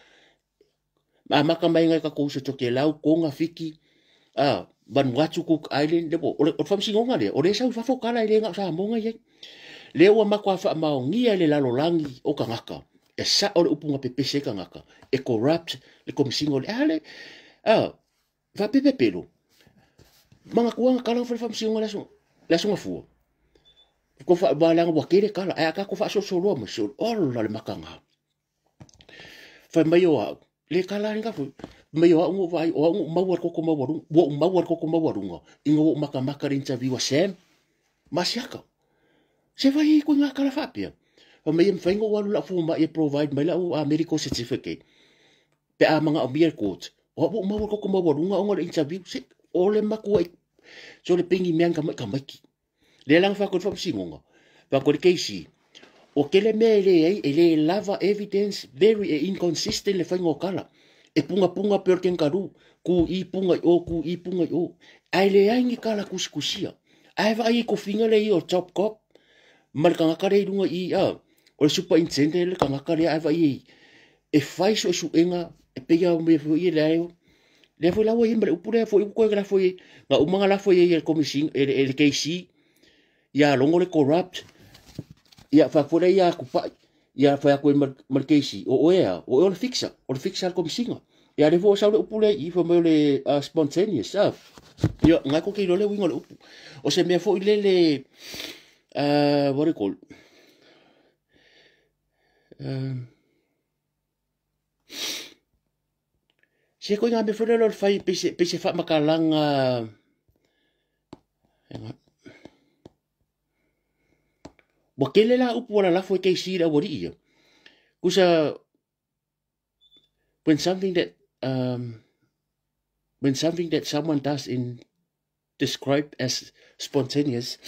Ma maka mai ngai ka kouso toke lau konga fiki. Vanuatu Cook Island. Le o le whamsingonga le. O le sau whafo kala i le ngā sa monga iai. Le ua makua wha maungia le lalolangi o kangaka. E sa o le upunga pepese kangaka. E corrupt le komisingo le ale. Wha pepe pelo. Manga kuanga kala wha whamsingonga le aso ngafua. Ko wha wālanga wa kere kala. Ai aka ko wha sosoloa mo so. Ola le makanga. Whai mai o au. Le kala ringa fu. Mai o au ngo vai o au ngo maua koko maua runga. Wo maua koko maua runga. Inga wo maka maka interview a Sam. Masiaka. Se vai ko ngā kala whapia. Wha mai em whaingo walu la fu ma e provide mai la o a medical certificate. Pe a manga o mier court. O wo maua koko maua runga o ngā interview. Se ole makua i. So le pingi meanga mai ka maiki. Le langa wha koe whamsingonga. Wha koe keisi. O kele mea e le ei, e le lava evidence very inconsistent le whaingo kala. E punga punga pe o kenkaru. Ku i punga i o, ku i punga i o. Ai le ai ngi kala kusikusia. Ai wa ai kofinga le i o top cop. Ma le kangaka le i runga i a. O le superintendent le kangaka le ai wa i. E whai so e suenga. E pea o mea fo i le ai o. Le fo lawa i ma le upu le fo i uko e la fo i. Nga umanga la fo i e le komising, e le KC. Ia longo le corrupt. Ia whakore ia kupai. Ia whai ako e ma le KC. O oea, o eo le fixa. O le fixa le komisinga. Ia le fo sau le upu le i fo mai o le spontaneous. Ia ngai ko ke ilo le winga le upu. O se mea fo i le what do you call it? Se koe ngā me fo le whai pese wha makalanga. Wa kele la upu wala lafo e keisi la wari ia. Kusa, when something that someone does in described as spontaneous,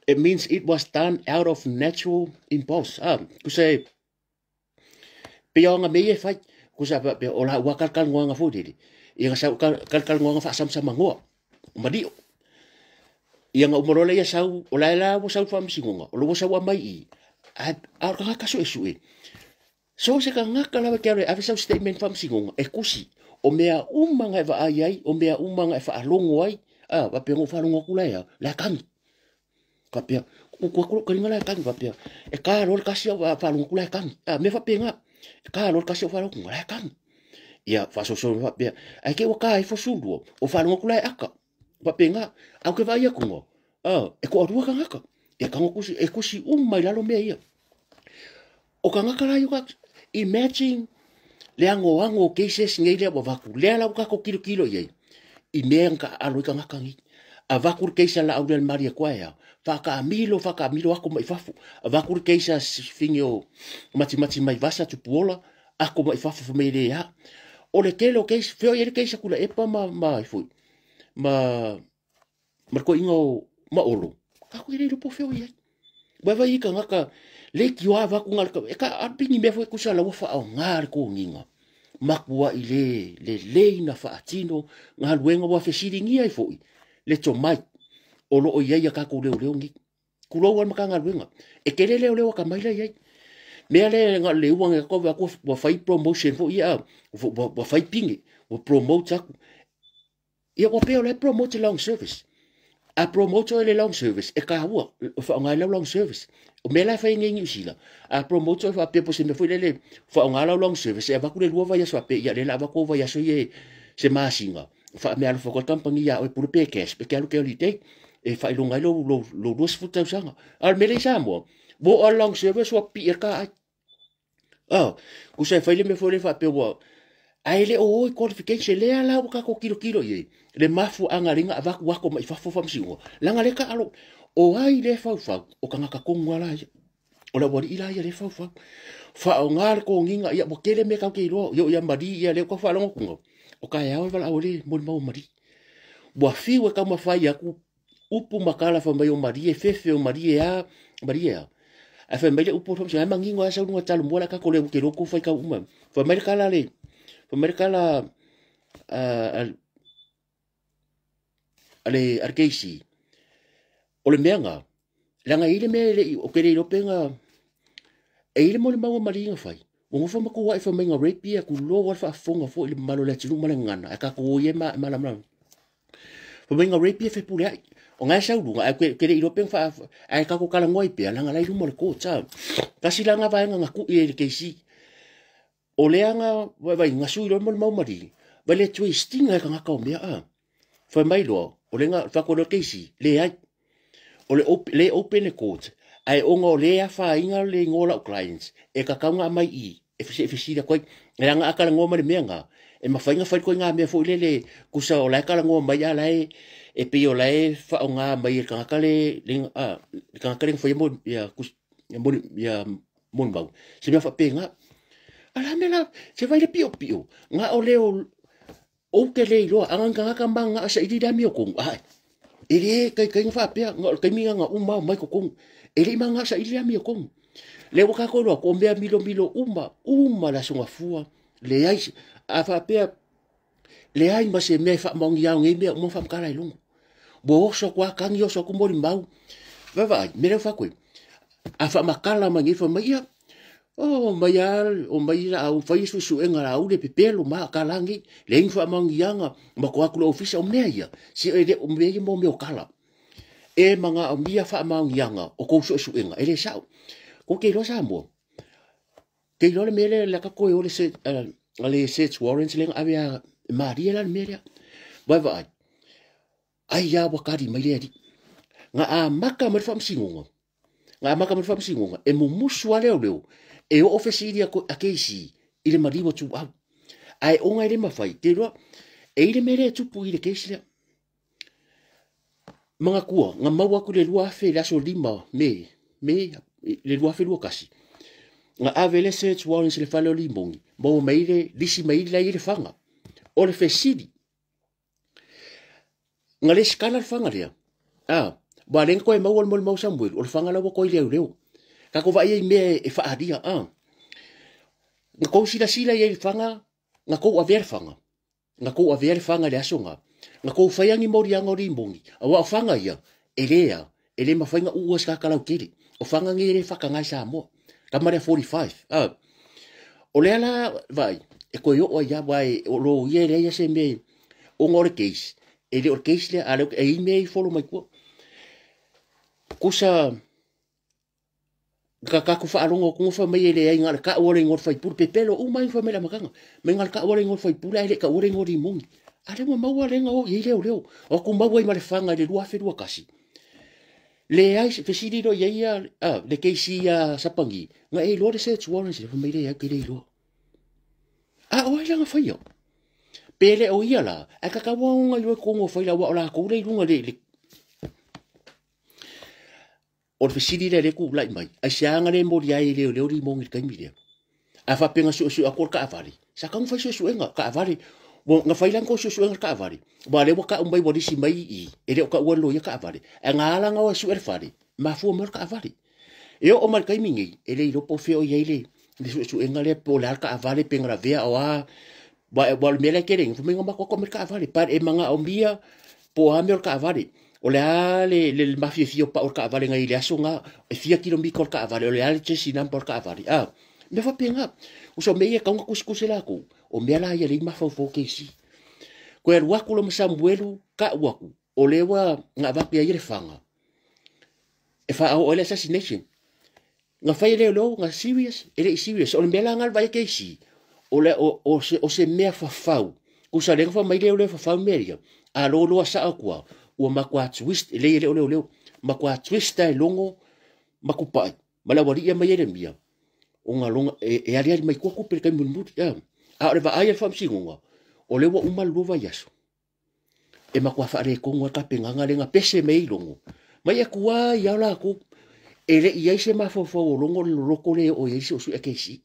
it means it was done out of natural impulse. Kusa, Pei o aga mea ia e fai. Kusa faapea o la ua kalakalagoaga foi lele. Ia nga sau kalakalagoaga faasamasamagoa. Malio. Ia nga uma loa lea ia sau, o la e la ua sau le faamasinoga, o la ua sau aumai i i. Ae a o le tagata suesue, so o se tagata lava e te alu e ave sau statement faamasinoga, e tusi, o mea uma na e vaai ai, o mea uma na e faalogo ai, a, faapea na ou faalogo atu la e a, la e tagi. Faapea, kuku atu lou taliga la e tagi, faapea, e ta loa le tasi au faalogo atu la e tagi. A, mea faapena, e ta loa le tasi au faalogo atu la e tagi. Ia, faasoso faapea, ae te i ua ta ifo sulua, o faalogo atu la e aka. Faapena, ae ou te vaai atu no, a, e toalua tagata. E tago tusi, e tusi uma i lalo mea ia. O tagata la ia, imagine le anoano o cases nei lea ua avatu, lea la ua tatou tilotilo i ai, i mea na taaalo ai tagata nei. Avatu le case a Laaulialemalietoa e a, faataamilo, faataamilo ako mai fafo. Avatu le case a fine o Matimati mai Vasa Tupuola, ako mai fafo fai mai e le a. O le tele o case, fea o i ai le case a Tuilaepa ma, ma, foi, ma, ma le toeaina o Maolo, tatou e le iloa po o fea o i ai. Ua vai i tagata leitioa avatu na o le e ka pini mea foi tusa la ua faaaoga le toniga. Matuai le lelei na faatino galuega ua fesiligia ai foi le tomai o lo o i ai a tatou leoleo nei. Tulou a le Matagaluega. E tele leoleo atamai la i ai. Mea lea na o le ua atu ua fai promotion foi ia, ua fai pine, ua promote atu. Ia ua pei o la e promote long service. A promote oe le long service, e taua, e faaaoga ai lau long service. O mea la e fai nei i Niu Sila, a promote oe faapea po o se mea foi lele, faaaoga lau long service, e avatu le 2 vaiaso faapea, ia lea o le a avatu au vaiaso ia se masina, faameaalofa atu ai le kamupani ia oe, pule pe cash, pe te alu ke holiday, e faailoga ai lou 20 tausaga. A o le mea lea i Samoa, ua oo lava le long service ua pipii ai le taai. Ah, tusa e fai le mea foi lea faapea ua ae le o o i qualification lea la ua tatou tilotilo i ai le mafuaaga lea na avatu ato mai fafo faamasinoga leaga lea taalo o ai lea e faufau o tagata tonu lava la ia o le aualii la ia lea e faufau faaaoga le toniga ia ua tele mea tatou te iloa ia o ia mali ia lea ua tau faalogo atu nei o taeao e valaau ai le molimau a Mali ua fiu e taumafai atu upu ma tala fai mai o Malie fefe o Malie a Malie a ae fai mai le upu o le faamasinoga, manino lava sau luga talomua le a tatou le te iloa tou faitau uma. Fai mai le tala le fai mai le tala a le a le KC o le mea na leaga e i ai le mea e le i o ke le iloa pe na e i ai le molimau a Malie na fai ua nofo ma tuuai fai mai na rape ia tulou a le faafofoga foi i le mamalu o le atunuu ma le gagana ae tatou o ia e malamalama. Fai mai na rape ia Fepuleai. O nga e sau luga, ae ke le iloa pe na faa, ae tatou talanoa ai pea, leaga la i luma o le court, a. Tasi la nga vaega na kui ai i le KC. O lea nga, vai, na sui loa le molimau malili, vai le twisting ai tagata o mea, a. Fai mai loa, o le nga, fai atu loa le KC, leai. O le open, le open le court, ae ona o lea e afaina le igoa o lau clients, e tatau ona aumai i i, e fesili atu ai, leaga a talanoa mai le mea lena, e mafai ona fai le ituaiga mea foi lele, tusa o la e talanoa mai a la e, e pei o la e faaaoga mai e le tagata le, le, a, le tagata le na faia mo, ia, mo, ia, molimau, se mea faapena. A la mea la, se vai le piopio, na o le o, ou te le iloa, a na ni tagata ma na saili le amiotonu, ae, e le taitai na faapea, na o le taimi na uma mai totonu, e le i ma na saili le amiotonu. Lea ua tatou iloa atu, o mea milomilo uma, uma le Aso Gafua, leai, a faapea, leai ma se mea e faamaonia au nei mea uma faamatala i luga. Ua oso atu a tagi, oso atu molimau. Vaavaai, mea lea ua fai atu ai, a faamatala mai nei fai mai, ia, o mai a, o mai laau, fai suesuega laau le pepelo ma tala nei, leai ni faamaoniaga, matua atu le ofisa, o mea ia, se e le o mea ia mo mea o tala. E manaomia faamaoniaga o kou suesuega, e le sao. Kou te iloa Samoa, te iloa le mea lea, le aka koe o le search, le search warrants lea na ave a, e malie la le mea lea. Vaevaai, ai a ua kali mai le alii. Na amata mai le faamasinoga, na amata mai le faamasinoga, e mumusu lava leoleo, e oo fesili a KC i le maliu a Tuuau. Ae ona e le mafai, te iloa, e i le mea lea e tupu i le case lea. Manatua, na maua atu i le 2000 i le aso 5 Me, Me, le 2021, na ave le search warrants i le fale o Limoni, maua mai le lisi mai la i le faga. O le fesili, na lesitala le faga lea, a, ua le na toe maua le molimau Samuelu, o le faga la ua toe leoleo. Tatou vaai ai i mea e faaalia, a. Na kou silasila i ai le faga, na kou avea le faga, na kou avea le faga i le aso na, na kou faia ni moliaga o limoni, auā o faga ia, e lē a, e lē mafai ona uua e se tagata lautele. O faga nei e lē faataga i Samoa. Tama lea 45, a. O lea la, vaai, e toe oo ai lava, aua o loia e leai lava se mea, ona o le case, e le o le case lea, a o lea e i ai mea ia e follow mai tua. Tusa na tatou faalogo atu fai mai e leai na o le tau o le igoa o le faipule, pepelo uma ai fai mai le amataga, mai na o le tau o le igoa o le faipule ae le taua le igoa o limoni. A lea ua maua lea na o i ai leoleo. O atu maua ai ma le faga i le 2021. Leai, fesili loa i ai ia le KC ia Sapagi, na e iloa le search warrant, fai mai leai ou te le iloa. A o ai la na faia? Pe le o ia la, ae tatau lava ona iloa i totonu o faila, aua o latou lea i luga le O le fesili lea lea e tulai mai, aisea na le molia ai e leoleo limoni i le taimi lea? A faapea na suesue atu o le taavale, sa tatau ona fai suesuega, taavale, ua na fai la ni tou suesuega i le taavale, aua o lea ua tau mai ua lisi mai i i, e le o taua e le loia taavale, ae na ala ona o e sue le fale, mafua mai o le taavale. E oo mai i le taimi nei, e le iloa po o fea o i ai le suesuega lea, po o le a le taavale, pe na lavea o a, aua o le mea la e tele ai, fai mai na matou o atu aumai le taavale, but e manaomia po o a mea o le taavale. O le a le mafiafia o pau o le taavale na i le aso na, e fia kilomita o le taavale, o le a le chassis number o le taavale, a mea faapena. Uso mea ia e tatau ona tusitusi e latou, o mea la ia lea e mafaufau KC. Toe alu atu loa ma Samuelu, tau atu, o lea ua na avatu ia ia le faga, e faaoo ai le assassination. Na fai e leoleo, na serious, e le i serious. O le mea la na vaai KC, o, le, o, o, se, o se mea fafau. Kusa lea na fai mai leoleo fafau mea ia, a loloa sao atu lava, ua matua twist, e leai e le o leoleo, matua twist e logo ma kupai, ma le aualii mai ai le mia, ona longa, e aliali mai tua tupe i le taimi mulimuli. A o le vaai a le faamasinoga, o lea ua uma le 2 vaiaso, e matua faaletonu ai le tapenaga lea na pese mai ai logo. Mai atu ai lava latou, e le i ai se mafaufau o logo le loloto lea e oo i ai suesue a KC.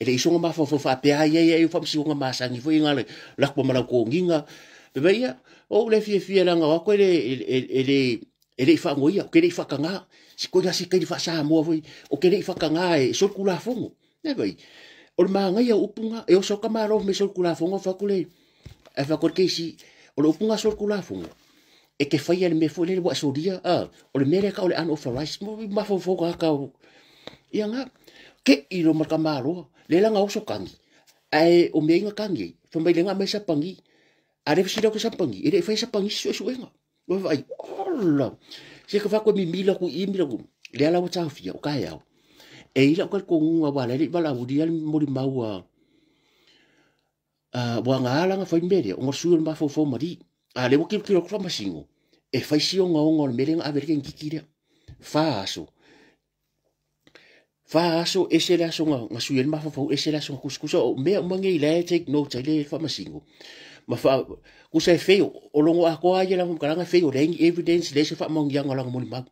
E le i soga mafaufau faapea ai ai ai faamasinoga masani foi na le lako ma lau togiga. Fai mai ia, o ou le fiafia leaga o atu e le e le e le i faanoia, ou te le i faataga. Si koina si kaini faa-Samoa foi, ou te le i faataga e solitulafono. Ne vai, o le manaia o upu na, e oso ka malo me solitulafono fai atu le, ae fai atu le KC, o le upu na solitulafono, e te faia le mea foi lele ua e solia, o le mea lea e tau o le unauthorized, mafaufau tagata o, ia na, te i lo ma le tamaloa, lea la na oso tagi, ae o mea ia na tagi ai, fai mai le na aumai sapagi, a le fesili atu sapagi, e le i faia sapagi se suesuega. Ua vaai, ola, se ka fai atu e mimila atu i i, mimila atu, lea la ua taofia, o taeao. E i lau talitonuga aua o la e le i valaaulia le molimau a ua na ala ona fai le mea lea, ona o le sui o le mafaufau mali. A o lea ua tilotilo atu le faamasino, e fai si ogaoga o le mea lea na ave ai le kenekiti lea. 4 aso. 4 aso, ese le aso na sui ai le mafaufau, ese le aso na tusitusa. O mea uma nei la e take note ai le faamasino. Ma fa, kusa e fei, o logo atoa ia lana faamatalaga e fei, o leai ni evidence, leai se faamaoniaga o lana molimau.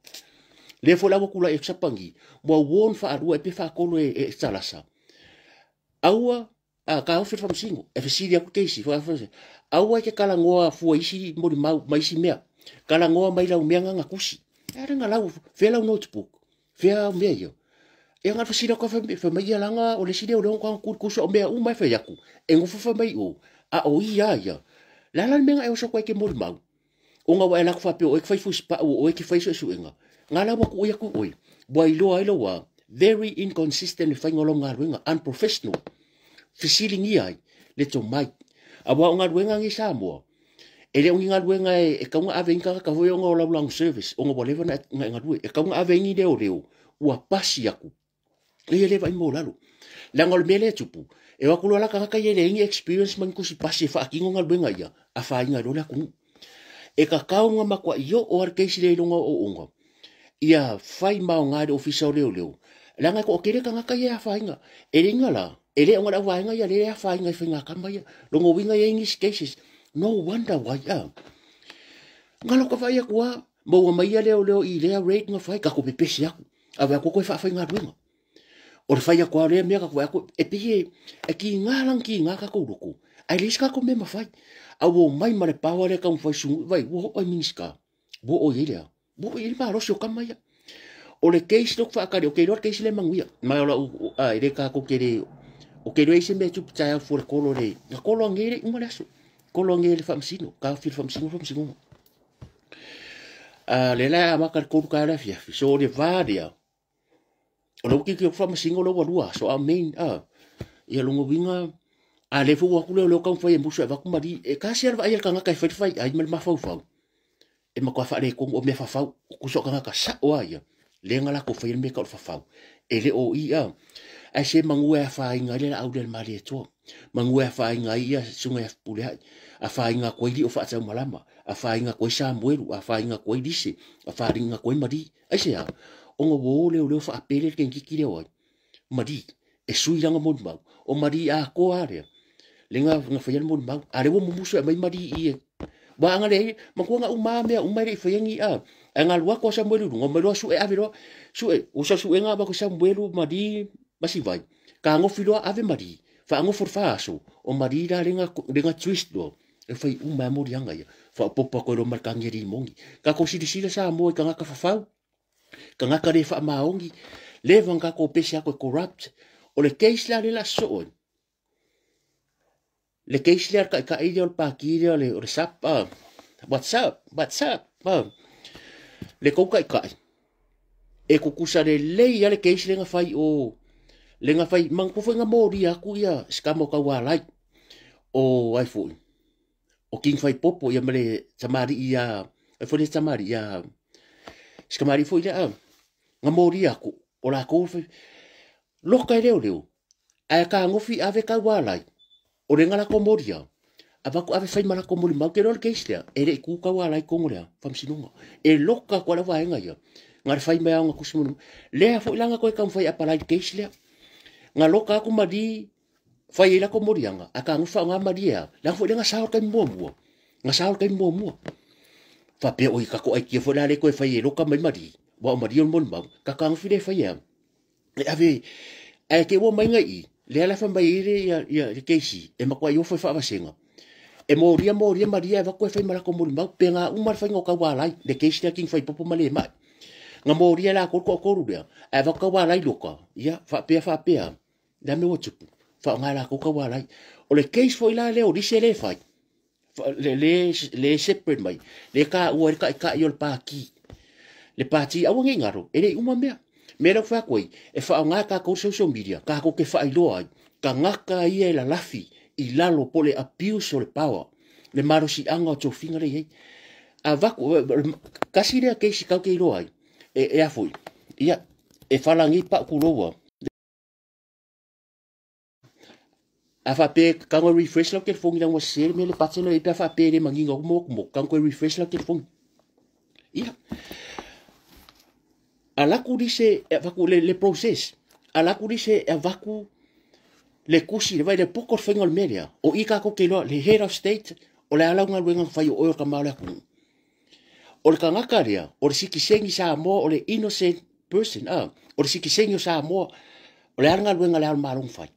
Lea foi la ua tulai atu sapagi, ua warn faalua e pe faatolu e talasa. Aua a taofi le faamasino, e fesili atu teisi, aua e te talanoa fua i isi molimau ma isi mea. Talanoa mai lau mea na tusi. E ale na lau, fea lau notebook, fea au mea ia. E na fesili atu fai mai ia langa o le isi lea o lea o kusa o mea uma e fai atu. E nofo fai mai o, a o ia ia. Le a la le mea na e oso atu ai ke molimau? Ona ua e alu atu faapea o oe e te fai fusipau, o oe e te fai suesuega. Nga la ua kuʻi atu oe, ua iloa ai lou a very inconsistent le faiga o lau galuega, unprofessional. Fesiligia ai le tomai. Aua o galuega nei i Samoa, e le o ni galuega e tatau ona ave ai ni tagata foi ona o lau long service, ona ua leva ona e galue. E tatau ona ave ai ni leoleo ua pasi atu. Ia le vaai mo lalo. Leaga o le mea lea e tupu, e o atu loa la tagata ia e leai ni experience ma ni tusi pasi e faatino galuega ia, afaina ai loa le atunuu. E tatau ona matuai oo lava le case lea i luga o ooooga, ia fai maoga e le Ofisa o Leoleo, leaga e toatele tagata ia e afaina. E le iga la, e le o na le auvaega ia lea e afaina i faigatama ia. Lona uiga e i ai nisi cases, no wonder why, a. Galo ka vaai atu lava, maua mai ia leoleo i lea raid na fai, tatou pepesi atu, ave atu koe faafaigaluega. O le fai atu lava o lea mea, tatou vaai atu, e pei e kiga la ona kiga tatou loto, ae leai se tatou mea mafai. A ua omai ma le power lea e taumafai sunu, vai, ua oo ai Minisita, ua oo i ai le a, ua oo i ai le malosi o tama ia. O le case lea ou te faatali, ou te iloa le case lea e manuia. Ma o lau, a, e le tatou te le, ou te iloa e i ai se mea e tupu taeao fua i le kolo le, na kolo anei le uma le aso. Kolo anei le faamasino, taofi le faamasino, faamasinoga. A, lea la e amata i le 3 taeao le afiafi. So o le va lea, o lea ua tilotilo atu faamasino lea ua 2 aso, a o main, a, ia lona uiga, a lea foi ua o atu leoleo taumafai e musu e avatu mali, e tasi lava le vaai a le tagata e fai le faiai ma le mafaufau, e matua faaletonu, o mea fafau, tusa o tagata sao lava ia, lea na latou faia le mea e tau o le fafau, e le o i, a, ae se manu e afaina ai le laau lea a le Malietoa, manu e afaina ai ia susuga ia Fepuleai, afaina atu ai Lio Faataumalama, afaina atu ai Samuelu, afaina atu ai Lise, afaina atu ai Mali. Aisea? Ona ua o leoleo faapele le teineitiiti lea o ai? Mali, e sui lana molimau. O Mali atoa lava lea, lea na faia le molimau. A lea ua mumusu e aumai Mali i i. Aua ana leai, matua na uma lava mea uma e le i faia ni a. Ae na alu atu lava Samuelu i luga, omai loa sue ave loa, sue, ua suega avatu e Samuelu, Mali ma Sivai. Tagofi loa ave Mali, faagofo le fa aso, o Mali la lea na twist loa. E fai uma lava moliaga ia, faaopoopo atu ai loa ma le tagi a limoni. Tatou silasila Samoa i tagata fafau, tagata le faamaoni, leva ona tatou pese atu e corrupt. O le case la lea o le a sosoo ai, le case lea a le taitai lea o le pati lea o le SAP, what's up, what's up, le tou taitai, e tutusa lelei lava le case lea na fai o, lea na fai, manatua foi na molia atu ia se tama o Taualai, o ai foi, o King Faipopo ia ma le tamalii ia, ai foi le tamalii ia, se tamalii foi lea, na molia atu, o latou fai, loka e leoleo, ae tagofi ave Taualai, o lea na latou molia, avatu ave fai ma latou molimau, te iloa le case lea, e le i tu Taualai i totonu o le faamasinoga, e loka atu lava le vaega ia, na le fai mai lava ona tusi molimau, lea foi la na toe taumafai e apalai i le case lea, na loka atu mali, fai ai latou moliaga, ae tagofi faaaoga malie a, leaga foi lea na sao i le taimi muamua, na sao i le taimi muamua. Faapea oi tatou aikia foi la le toe fai e loka mai mali, aua o mali o le molimau, tatou tagofi le fai e e ave ae te ua mai i, lea la fai mai ai le ia, ia le KC, e matuai ofo e faavasega. E molia molia malie ae avatu e fai ma latou molimau, pe na uma le faiga o Taualai, le case lea King Faipopo ma le mai. Na molia e latou le toatolu lea, ae avatu Taualai loka, ia faapea faapea, le a mea ua tupu, faaaoga e latou Taualai. O le case foi la lea o Lise lea e fai, le, le separate mai, le taua ai le taitai o le pati. Le pati, aua ne i galo, e le i uma mea. Mea lea ou te fai atu ai, e faaaoga e tatou social media, tatou te faailoa ai, tagata ia e lalafi i lalo po o le abuse o le power, le malosiaga o tofiga lea e i ai. Avatu, tasi lea case tatou te iloa ai, e, e a foi, ia, e falagi pau tuloua. A faapea e tago e refresh lau telefoni leaga ua sese le mea le button lea pe a faapea e le manino atu motu motu, tago e refresh lau telefoni. Ia. Alaku lise e avatu le, le process. Alaku lise e avatu le kusi, le vai le poko le faiga o le mea lea. O i kākou te iloa, le head of state, o le a lau galuega na fai o oe o le tama o le atunuu. O le tagata lea, o le sitiseni Samoa, o le innocent person, ah, o le sitiseni o Samoa, o le a le galuega a le Ao o le Malo na fai?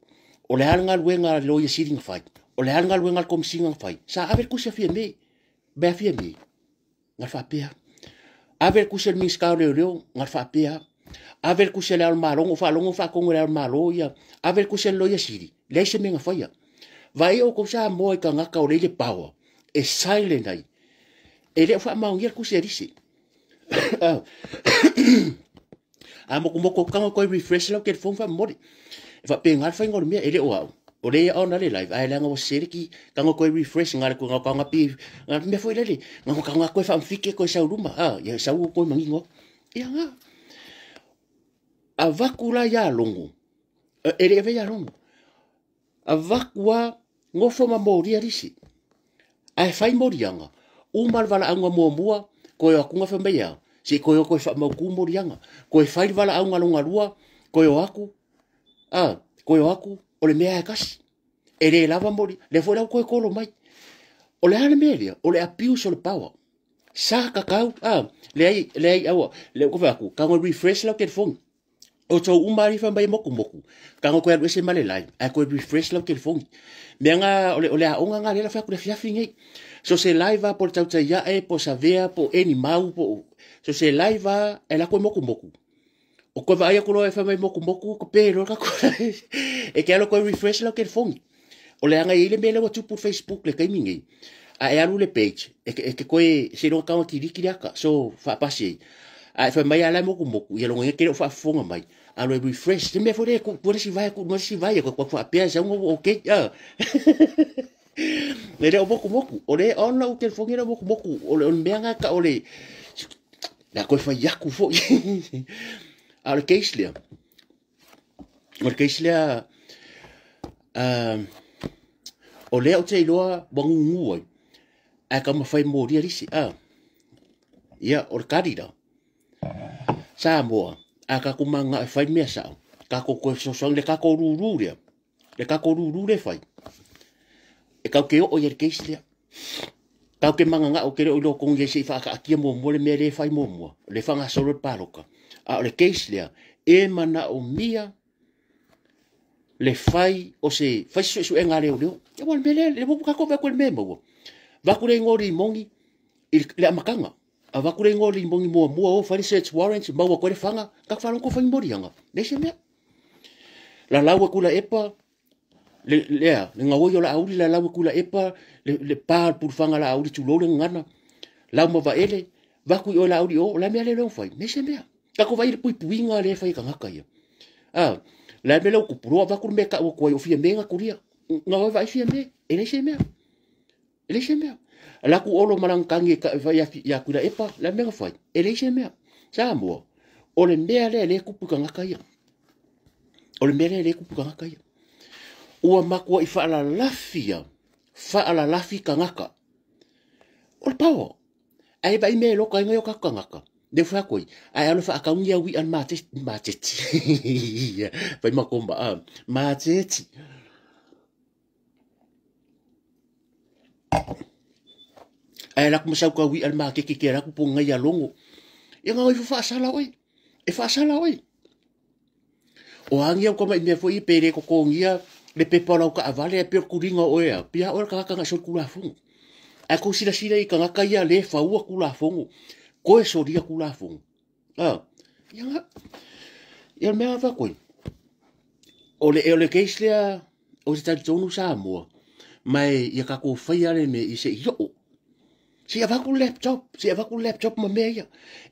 O le a le galuega a le Loia Sili na fai? O le a le galuega a le Komesina na fai? Sa ave le tusi a Fiame, mea Fiame, na faapea. Ave le tusi a le Minisita o Leoleo, na faapea. Ave le tusi a le Ao o le Malo, na ou faalogo faatonu e le Ao o le Malo ia. Ave le tusi a le Loia Sili, leai se mea na faia. Vaai outou Samoa i tagata o lea i le power, e silent ai. E le o faamaonia le tusi a Lise. A mokomoko tago koe refresh lau telefoni faamomoli. E faapena le faiga o le mea, e le o au. O lea ona le live, ae leaga ua sese le ki, tago koe refresh ngā le koe ngā pi, ngā mea foi lele, ngā ngā koe faamfike koe sau luma, a, ia sau koe mangingo. Ia ngā. Avatu la ia Logo, e le ave ia Logo. Avatu a nofo ma molia lisi. Ae fai moliaga, uma le valaauga muamua, koe o atu fai mai a, se i koe o koe faamautu moliaga. Koe fai le valaauga lona lua, koe o atu, a, koe o atu, o le mea e kasi. E le lava moli, lea foi la ua koe kolo mai. O le a le mea lea? O le abuse o le power. Sa kakau, a, leai, leai, aua, lea ua fai atu, tago e refresh lau telefoni. O tou uma ali fai mai mokumoku, tago koe alu ese ma le line, ae koe refresh lau telefoni. Mea nga, o le, o le aoga nga lea la fai atu le afiafi nei. So se live a po le tautai ae, po savea, po any mau, po, so se live a, e la koe mokumoku. O koe vaai aku loa e fai mai mokumoku ko pe loa ka e ke alo koe refresh lau telefoni. O le anga i le mea lea ua tupu Facebook le taimi nei. A e alu le page, e ke koe se loa kaua kiliki le aka, so faapasi ai. A e fai mai ala mokumoku, ia longa ke leo faafofoga mai. Alo e refresh, te mea foi le ku ku si vai ku si vai ko ko faapea sa ngo okay. Ah. Le leo mokumoku, o le on lau telefoni le mokumoku, o le mea nga ka o le la koe fai aku foi. A o le case lea. O le case lea o lea o te iloa ua gugu ai. Ae ka mawhai mōria risi. Ia, o le karira. Samoa, a ka kumanga e whai mea sao. Ka ko koe sosoang le kako rūrū lea. Le kako rūrū le whai. E kau ke o ia le case lea. Kau ke manga o ke leo ilo kongi e se i whaaka akia mua mua le mea le whai mua mua. Le whanga solo le pāloka. A o le case lea, e mana o mia le whai o se whai su su e ngā leo leo. E wale mea lea, le wapu kako wea koe le mea maua. Vaku le ngori mongi i le amakanga. A vaku le ngori mongi mua mua o whai search warrants, maua koe le whanga, kak whalong ko whai morianga. Le se mea. La laua kula epa, le lea, le ngawoi o la auri la laua kula epa, le pā le purwhanga la auri tūlou le ngana. Lau mawa ele, vaku i o la auri o, la mea le leo whai. Me se mea. Kako vai le pui puinga le whai kangaka ia. Ah, la mea leo kupuroa vaku le mea ka ua koe o fia mea ngā kuria. Ngā wai vai fia mea, e le se mea. E le se mea. La ku olo marangkangi ka vai ia kura epa, la mea whai. E le se mea. Samoa, o le mea lea le kupu kangaka ia. O le mea lea le kupu kangaka ia. Ua makua i whaalalafia, whaalalafi kangaka. O le pawa. Ai vai mea loka inga yo ka kangaka. Ne wha koe. Ai alo whaakaungia wi an māteti. Vai makomba, māteti. Ai laku masau ka wi al makeke ke laku po ngai alongo. Ia ngā ifu whaasala oi. E whaasala oi. O hangi au kama i mea foi pere kokongia le pepa lau ka avale e peo kuringa oe a. Pia oe ka kanga sol kula fongo. Ai ko sila sila i kangaka ia le faua kula fongo. Koe soria kula fongo. Ah. Ia nga. Ia mea ava koe. O le case lea o se talitonu Samoa. Mai ia kako whai ale me i se i. Si avaku laptop, si avaku laptop ma mea ia.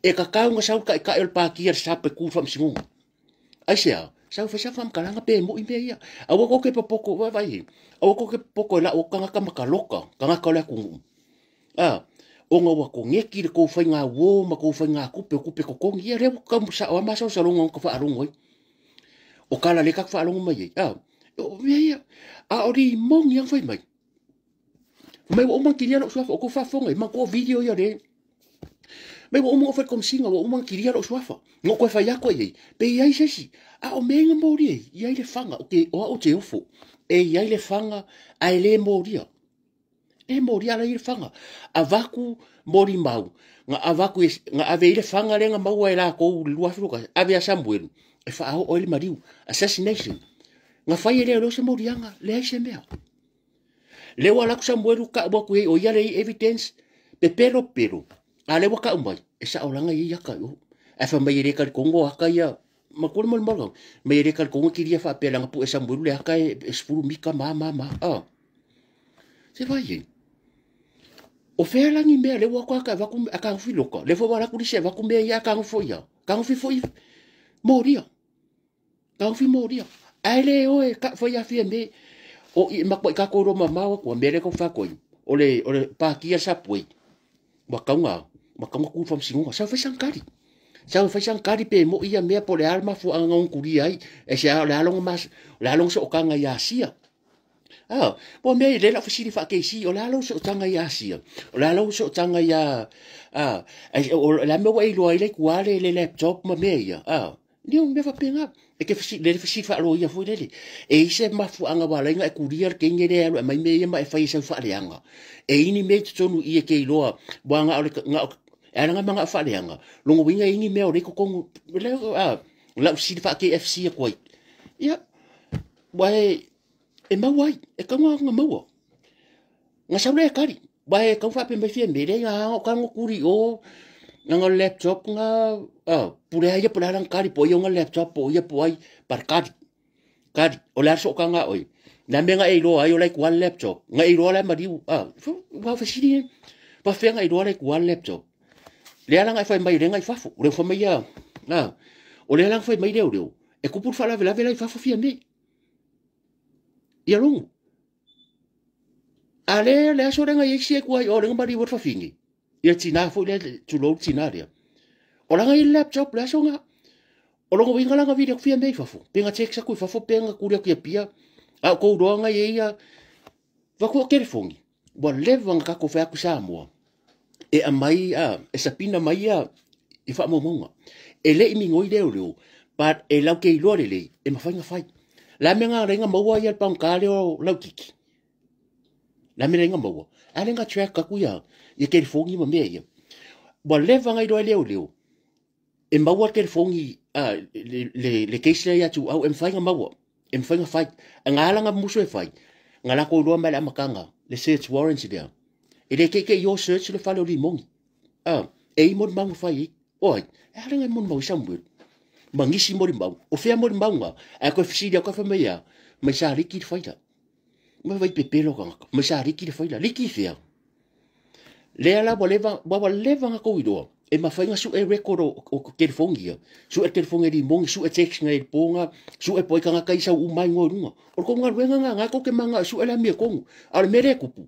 E kakau nga sau ka i o le pākia le sape ku whamsingonga. Ai se au, sau whaisa whamkalanga pe mo i mea ia. Awa koke papoko, vai vai. Awa koke papoko e la o kangaka makaloka, kangaka o le akungu. Ah, o ngā wako ngeki le kou whai ngā wō, ma kou whai ngā kupe, o kupe kokongi. Ia reo ka sa o amasa o salonga o ka whaarongo ai. O kala le kaka whaarongo mai ai. Ah, o mea ia. A ori mongi ang whai mai. Mai wa umang kiria lo suafa o ko fafonga ma ko video ia le. Mai wa umang o komsinga wa umang kiria lo suafa. Ngo ko fa yako ia. Pe ia sesi. A o menga mori ia le fanga o ke o o te ofo. E ia le fanga a le moria. E moria la le fanga. Avaku mori mau. Nga avaku nga ave le fanga le nga mau e la ko lua fluka. Ave a Samuel. E fa o le mariu assassination. Nga fai le lo se morianga le ai se mea. Lewa laku Samuelu ka ua kuhe o ia le evidence pe pero pero. A lewa ka umai. E sa olanga i ia ka o. E fa mai re ka kongo aka ia. Ma kore mal mal. Mai re ka kongo kiria fa pe langa pu e Samuelu le aka e sfuru mika ma ma ma. Ah. Se vai e. O fea langi mea lewa ko aka vaku aka fi loka. Le fo wala ku se vaku mea ia ka fo ia. Ka fi fo i. Moria. Ka fi moria. Ai le o e ka fo ia fi me. O i makwa i kako roma mawa kua mere ko whakoi. O le pākia sapui. Wakaunga ku whamsingonga. Sau whai sankari. Sau whai sankari pe mo ia mea po le alma fu anga ngkuri ai. E se le alonga mas, le alonga so okanga i Asia. Ah, po mea i lela whasiri whakeisi, o le alonga so otanga i Asia. O le alonga so otanga i a, ah, o le mea wa i loa i le kuale le laptop ma mea ia. Ah, ni o mea whapenga. E ke le whasiri whaalo ia fo lele. E ise mafu anga walainga e kuria le kenge le alu e mai mea ia ma e whai sau whaaleanga. E ini mea tonu i e ke iloa wanga o le nga e alanga manga whaaleanga. Longo winga ini mea o le kokongu la usiri wha KFC e koe. Ia, wae e maua ai, e kaunga nga maua. Nga sau le e kari. Wae kau whape mai whia mere nga o kango kuri o Nga laptop nga pule ia pule lang kari po ia nga laptop po ia po ai par kari. Kari o la so ka nga oi. Na me nga e lo ai o like one laptop. Nga e lo la mariu. Ah, wa fa siri. Pa fe nga e lo like one laptop. Le ala nga fai mai le nga i fafo. Le fa mai ia. Ah, o le ala fai mai leo leo. E kupu fa la vela vela i fafo fia me. Ia longo. Ale le aso renga i si ku ai o le nga mariu fa fingi. Ia tina fo le tu lo tina ria. O langa i laptop le aso nga. O longo winga langa video fia mei fafo. Penga text aku fafo penga kuria ku pia. A ko roanga ia ia. Va ko telefongi. Wa leva nga ko fa ku Samoa. E a mai a e sapina mai a i fa momonga. E le mi ngoi leo leo. But e lau ke iloa lele e mawhainga whai. La me ngā renga maua ia le paungka leo lau kiki. La me renga maua. A lenga track aku ia. Ia telefongi ma mea ia. Wa leva ngai roa leo leo. E maua telefongi le case lea ia tu au e mwhainga maua. E mwhainga whai. A ngā alanga muso e whai. Ngā lako roa mai le amakanga. Le search warrants lea. E le keke i o search le whale o limongi. E i mori maunga whai e. Oi, e harenga i mori mau i Samuel. Mangisi mori mau. O whea mori maunga. A koe whisiria koe whamea. Mai sa riki le whaila. Mai vai pepelo kangaka. Mai sa riki le whaila. Riki whea. Lea la wa leva nga kou iroa. E mawhainga su e record o telefongi ia. Su e telefongi e limongi, su e text nga e ponga, su e poi kangaka i sau umai ngoi runga. O ko ngā ruenga ngā ngā koke manga su e la mea kongu. A le mere kupu.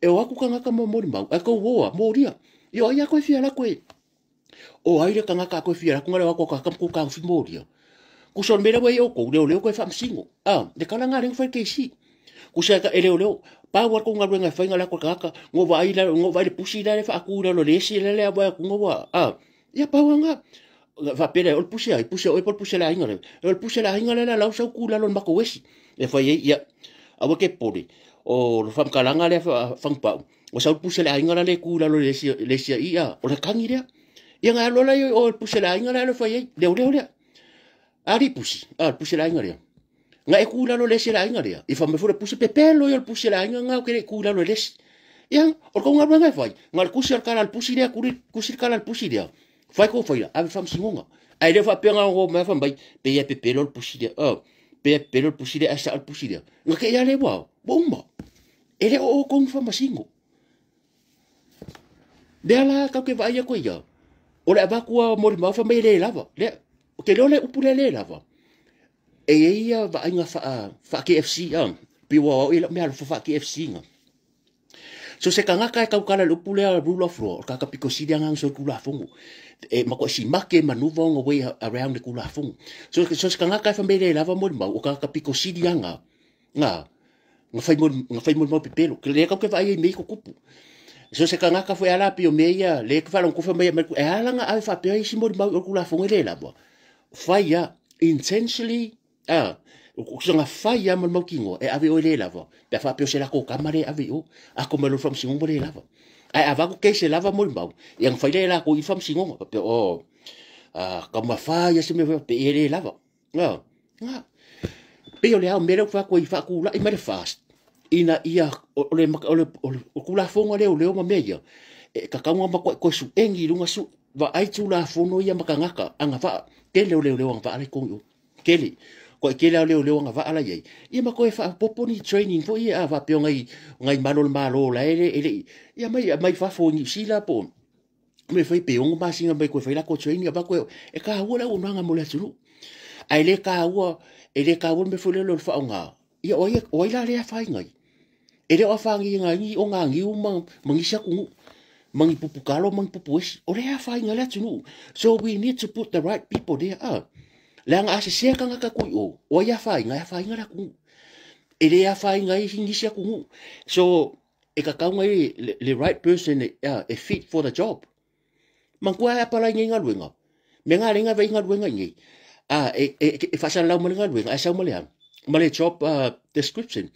E o aku kangaka mo mori mau. A kou oa, moria. Io ai a koe fia la koe. O ai le kangaka koe fia la konga le wako kaka mko kang fi moria. Kusa o mere wei o kou, leo leo koe whamsingo. Le kala ngā renga whai keisi. Kusa e leo leo. Pau ko ngā ruenga whainga la koe kaka, ngō vai la, ngō vai le pusi la le whaaku la lo lesi la le awa ku ngō wa. Ia pau nga. Fa pele o le pusi ai, pusi o e pusi la hinga le. O le pusi la hinga le la lau sau ku la lo mako wesi. E whai e ia. Awa ke pore. O le whamkalanga le whangpau. O sau pusi la hinga la le ku la lo lesi lesi ia. O le kangi lea. Ia ngā lola i o le pusi la hinga la le whai e. Leo leo lea. Ari pusi. Le pusi la hinga lea. Nga e kula lo lesi la inga lea. I whamwe fure pusi pepelo i o le pusi la inga ngau kere kula lo lesi. Ia, o ko ngā ruanga e whai. Ngā le kusi al kala al pusi lea, kuri kusi al kala al pusi lea. Whai ko whai la, ave whamsingonga. Ai lea wha pea ngā ngō mea whambai, pe ia pepelo le pusi lea. Pe ia pepelo le pusi lea, asa al pusi lea. Ngā ke ia le wā, wa uma. E lea o kongu whamasingo. Lea la kau ke vaia koe ia. O le avakua mori mau whamai le lava. Lea, o te leo le upu le le lava. E ia vainga fa KFC piwa o ila mea fa KFC nga. So se kangaka e kaukala le upu lea rule of law, ka kapiko sili anga so kula fongo. E mako si make manuva nga way around le kula fongo. So se kangaka e whamele lava mori mau, o ka kapiko sili anga nga nga whai mori mau pepelo. Ke le kau ke vai e mei ko kupu. So se kangaka fwe ala pio mea le ke whalong kufa mea e ala nga ave whapea isi mori mau o kula fongo le lava. Whai ia intentionally o nga whai a mau kingo e ave o le lava. Pe whapeo se lako kamare ave o. Ako malo whamsingonga le lava. Ai avaku ke se lava mori mau. Ia nga whai le lako i whamsingonga. Pe o ka mua whai a se mea pe e le lava. Nga. Pe o le ao mere whako i whakula i mere fast. Ina ia o le kula fonga leo leo ma mea ia. E kakaunga ma koe su engi lunga su. Va ai tū la fono ia makangaka. Anga wha ke leo leo leo anga wha ale kongi o. Kele. Ko ke leo leo leo anga wha ala iei. Ia ma koe wha popo ni training fo ia a wha peo ngai malo le malo la ele ele. Ia mai whafo ni sila po. Me whai pe ongo masinga mai koe whai la ko training a koe e ka hua la unanga mo le atunu. Ai le ka hua e le ka hua me fo lelo le whaonga. Ia o ai la lea whai ngai. E leo a whangi ngai ngi o ngā ngiu mangisa kungu. Mangi pupukalo, mangi pupuesi. O lea whai ngai le atunu. So we need to put the right people there. Leanga a se sea kangaka kui o. O ia whai ngai, a whai ngai la kungu. E lea whai ngai hingisi a kungu. So, e kakau ngai le right person e fit for the job. Mangkua e apalai ngai ngā luenga. Me ngā lenga vei ngā luenga ngai. E whasan lau male ngā luenga. E sau male a. Male job description.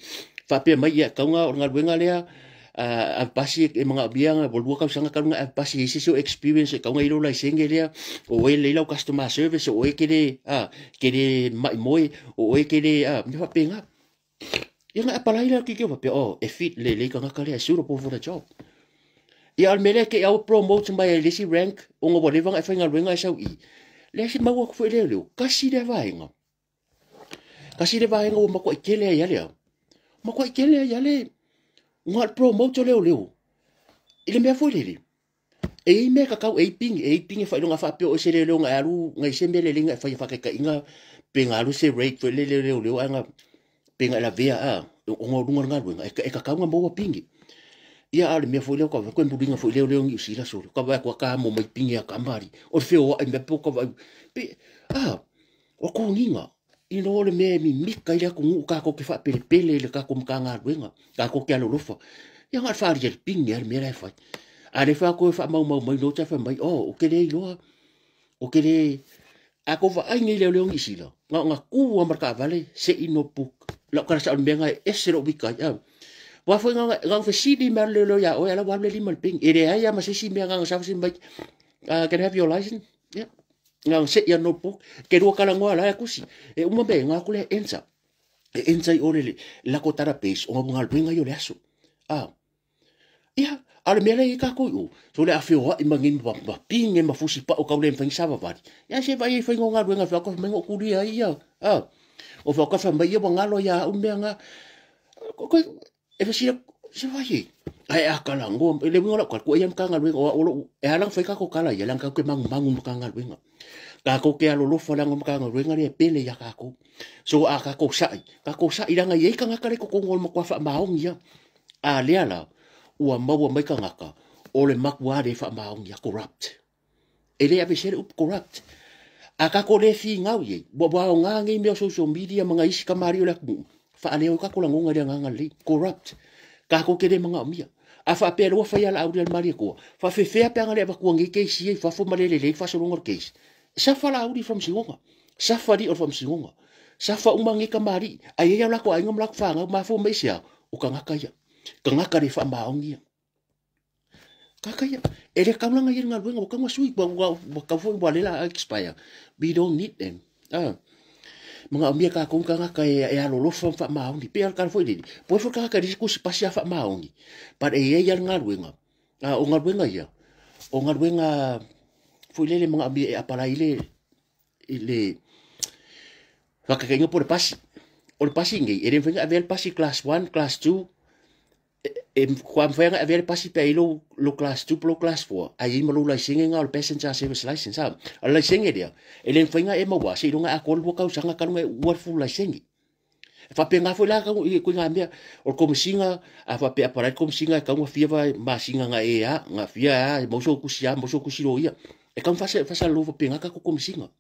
Whapea mai ia kaunga o ngā luenga lea. A pasi e mga bianga bolua kau sanga kalunga a pasi isi so experience kaunga ilo lai senge lea o e leila customer service o e kele kele mai moi o e kele me whapenga ia nga apalai la kike whape o e fit le le kanga kale suitable for the job. Ia o le mea lea te i au promote mai ai le isi rank ona ua leva ona e faigaluega e sau i i. Lea se maua atu foi leoleo, tasi lea vaega. Tasi le vaega ua matuai tele ai le au. Matuai tele ai le na o le promote o leoleo. I le mea foi lele, e i ai mea tatau e i pigi, e i pigi faailoga faapea o se leoleo na e alu na i se mea lelei na e faia faataitaiga pe na alu se raid foi lele leoleo ae na pe na e lavea a ona o luga o le galuega e tatau ona maua pigi. Ia a o le mea foi lea ua tau vaai muliga foi leoleo Niu Sila solo. Ka vaai atu ta mo mai pigi a kamari. O le feoai mea po ka vaai. Pe a o toniga ina o le mea e mimika i le atunuu tatou te faapelepele i le tatou Matagaluega, tatou te alolofa. Ia na o le faaliali pigi lava le mea la e fai. A le fai atu e faamaumau mai notes fai mai, oh, ou te le iloa, ou te le... A tou vaai nei i leoleo Niu Sila, na ona tu lava ma le taavale, sei notebook. Lau tala sao le mea na e ese lou vika ai. Aua foi na ona fesili mai le leoleo ia oe, ala ua alu le lima i le pegi. E leai lava ma se isi mea na ona sau mai, can I have your license? Yeah. Na ona sei lava notebook. Ke lua talanoa la e tusi. E uma mea, na aku lea enter. E enter i o le lako database o ngā galuega i o le aso. Ia, a o le mea lea i kākou i o, so le a feoai ma ngei ma pinge ma fusi pao kau le mawhai savavali. Ia se vai e whai ngā galuega whea mai ngō kuria ia. O whea whai mai ia wangalo ia au mea ngā. E whasira, se vai e. Ai a kala ngoa, le winga lau kala, ia mga galuega, o lo, e alang whai kako kala ia, lang kau ke mangu mangu mga galuega. Kako ke alolofa lang mga galuega le pele ia kako. So a kako sai langa ia ika ngaka le kokongo o makua wha maongi ia. A lea la, ua maua mai kangaka, o le makua le wha maongi ia, corrupt. E le ave sere up corrupt. A kako le fi ngau ye, wa o ngā ngei mea social media mga isi kamari o le akumu. Wha aleo kako la ngonga lea nganga le, corrupt. Kako ke le mga omia. A wha pea loa whai ala auri al maria koa. Wha whewhea pea ngale awakua ngei keisi e, wha foma lele le, wha solonga o keisi. Safa la auri from singonga. Safa li o from singonga. Safa uma ngei kamari. Ai ia lako ai ngam lako whangau, mafo meisia o kangaka ia. Kangaka le wha maongi ia. Kaka ia. E le kaulanga ia ngā luenga, wakanga sui, wakau foi walela expire. We don't need them. Mga omia ka kong kangaka e alolofa wha maongi. Pe al foi lili. Po e kangaka risi kusi pasi a wha maongi. But e ia ngā luenga. O ngā luenga ia. O ngā luenga foi lele mga omia e apalai le whakakainga po le pasi. O le pasi ngei. E le mwhenga avea le pasi class 1, class 2. E kwa mwhenga avea le pasi pe i lo class 2 lo class 4. Ai i malo laisenge ngā o le passenger service license. O le laisenge lea. E le mwhenga e maua. Se i longa a kolu wakau sanga kalunga e ua full laisenge. E whape ngā foi la kau i kui ngā mea. O le komisinga, a whape aparai komisinga e kaunga fia vai masinga ngā e a. Ngā fia a, mauso kusi a, mauso kusi ro ia. E kaunga fasa lo whape ngā kako komisinga.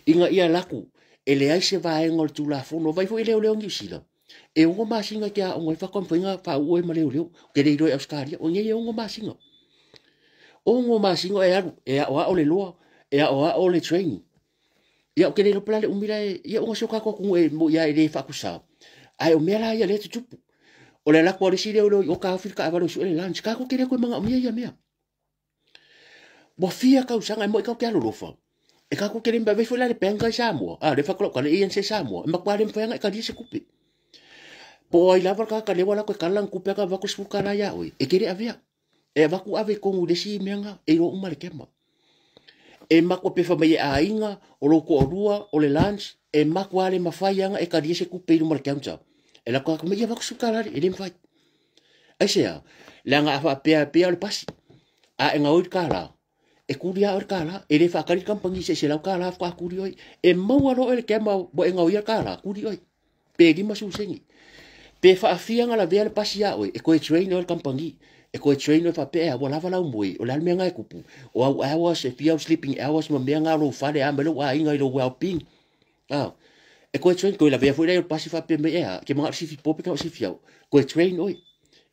Inga ia laku. E le ai se vaenga o le tūlafono. Vai foi leo leo Niu Sila. E ongo masinga kia ongo e whakamwhenga wha ue ma leo leo. Ke le iroe Australia. O nge e ongo masinga. Ongo masinga e aru. E a oa o le loa. E a oa o le training. Ia o ke le iroe le umira e. Ia ongo sio kako kungu e mo ia e le whakusa. Ai o mea la ia le tutupu. O le lako alisi leo leo i o ka awhiri ka awalo su ele lunch. Kako ke le koe manga o mea ia mea. Wa fia kausanga e mo i kau ke alolofa. E kako ke le mba vefo la le penga i Samoa. A le whakalau ka le ANC Samoa. E makwa le mwhaenga e ka se kupe. Po ai lava ka ka lewa la koe kalang kupe ka waku sfuka la ia oe. E kere avea. E waku ave kongu le si meanga e ro uma le kema. E makwa pewha mai e ainga, o loko o rua, o le lunch, e makwa le mawhaianga e ka se kupe i luma le counter. E la koa ia waku sfuka la e le mwhai. Ai sea, leanga a wha pea o le pasi. A e ngā oi ka la. E kuri a oi ka la. E le whakari kampangi se lau ka la whaka kuri oi. E maua ro e le kema bo e ngā oi ka la, kuri oi. Pe lima susengi. Pe whaafianga la vea le pasi a oe, e koe train oe le kampangi, e koe train oe whapea, wa lava lau moe, o le mea ngai kupu, o au hours, e fia au sleeping hours, ma mea ngā lou whare a, me lou a inga i lou well-being. E koe train, koe la vea foi lei o le pasi whapea me ea, ke mga sifi pope ka o sifi au, koe train oe,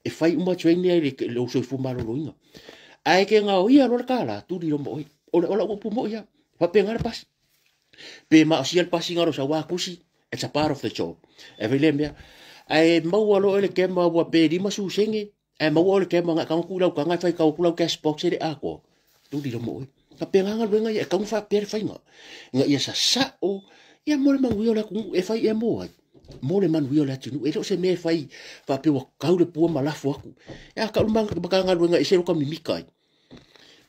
e whai uma train ea i le lou soifu malolo inga. Ae ke ngā o ia lo le kāla, turi lo mo oe, o le ola upu mo ia, whapea ngā le pasi. Pe ma o sia le pasi ngā ro sa wā kusi, it's a part of the job. E vele mea, ai maua lo ele kema ua pe lima susenge, ai maua le kema ngā kaungu lau kanga whai kau lau cash box ele ako. Turi lo mo oe. Ka pe ngā ngā ia e kaungu wha pere whainga. Ngā ia sa sa o, ia mo le mangu ia le kungu e whai e mo ai. Mo le manuia o le atunuu. E le o se mea e fai faapea ua kau le pua ma lafo atu. E a kau le Matagaluega e ese lo ka mimika ai.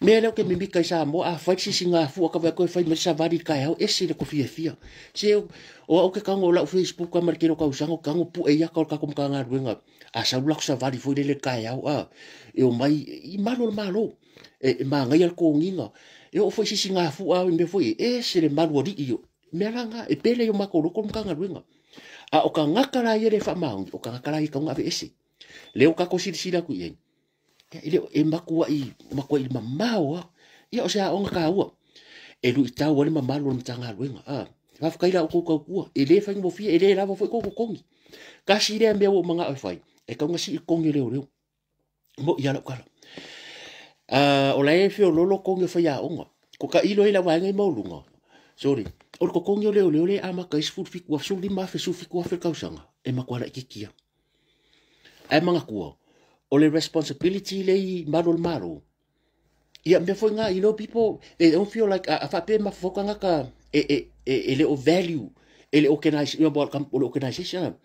Mea lea ou te mimika i Samoa, a fai le sisigafua ka vaai atu e fai mai le savali i le taeao, ese le fiafia. Se o au te tago o lau Facebook ma le tele o tausaga, ou te tago pue i ata o le tatou Matagaluega. A sau lako savali foi lele i le taeao, a, e omai i malu o le Malo. E manaia le toniga. E oo foi sisigafua i mea foi, ese le malu alii. Mea la na, e pele i o matou loto le Matagaluega. A o tagata la ia le faamaoni, o tagata la ia tau na aveese. Lea ua tatou silasila atu i ai. E matuai, matuai mamao lava. Ia o se aoga taua. E luitau ai le mamalu o le Matagaluega. A, faafetai la outou tautua. E le faigofie, e le lava foi tou totogi. Tasi lea mea ua ou manao e fai, e tatau ona sii totogi o leoleo. Mo i ala tala. O la e feololo totogi o faiaoga. Ko ka ilo ai la vaega i mauluga. Sorry. O le totogi o leoleo le amata ai 17, 15,000, 17,000 le tausaga. E matua laitiiti. Ae manatua, o le responsibility le i malu o le Malo. Ia mea foi ngā, you know, people, they don't feel like, a faapea mafafau tagata e le o value, e le organize, you know, o le organization.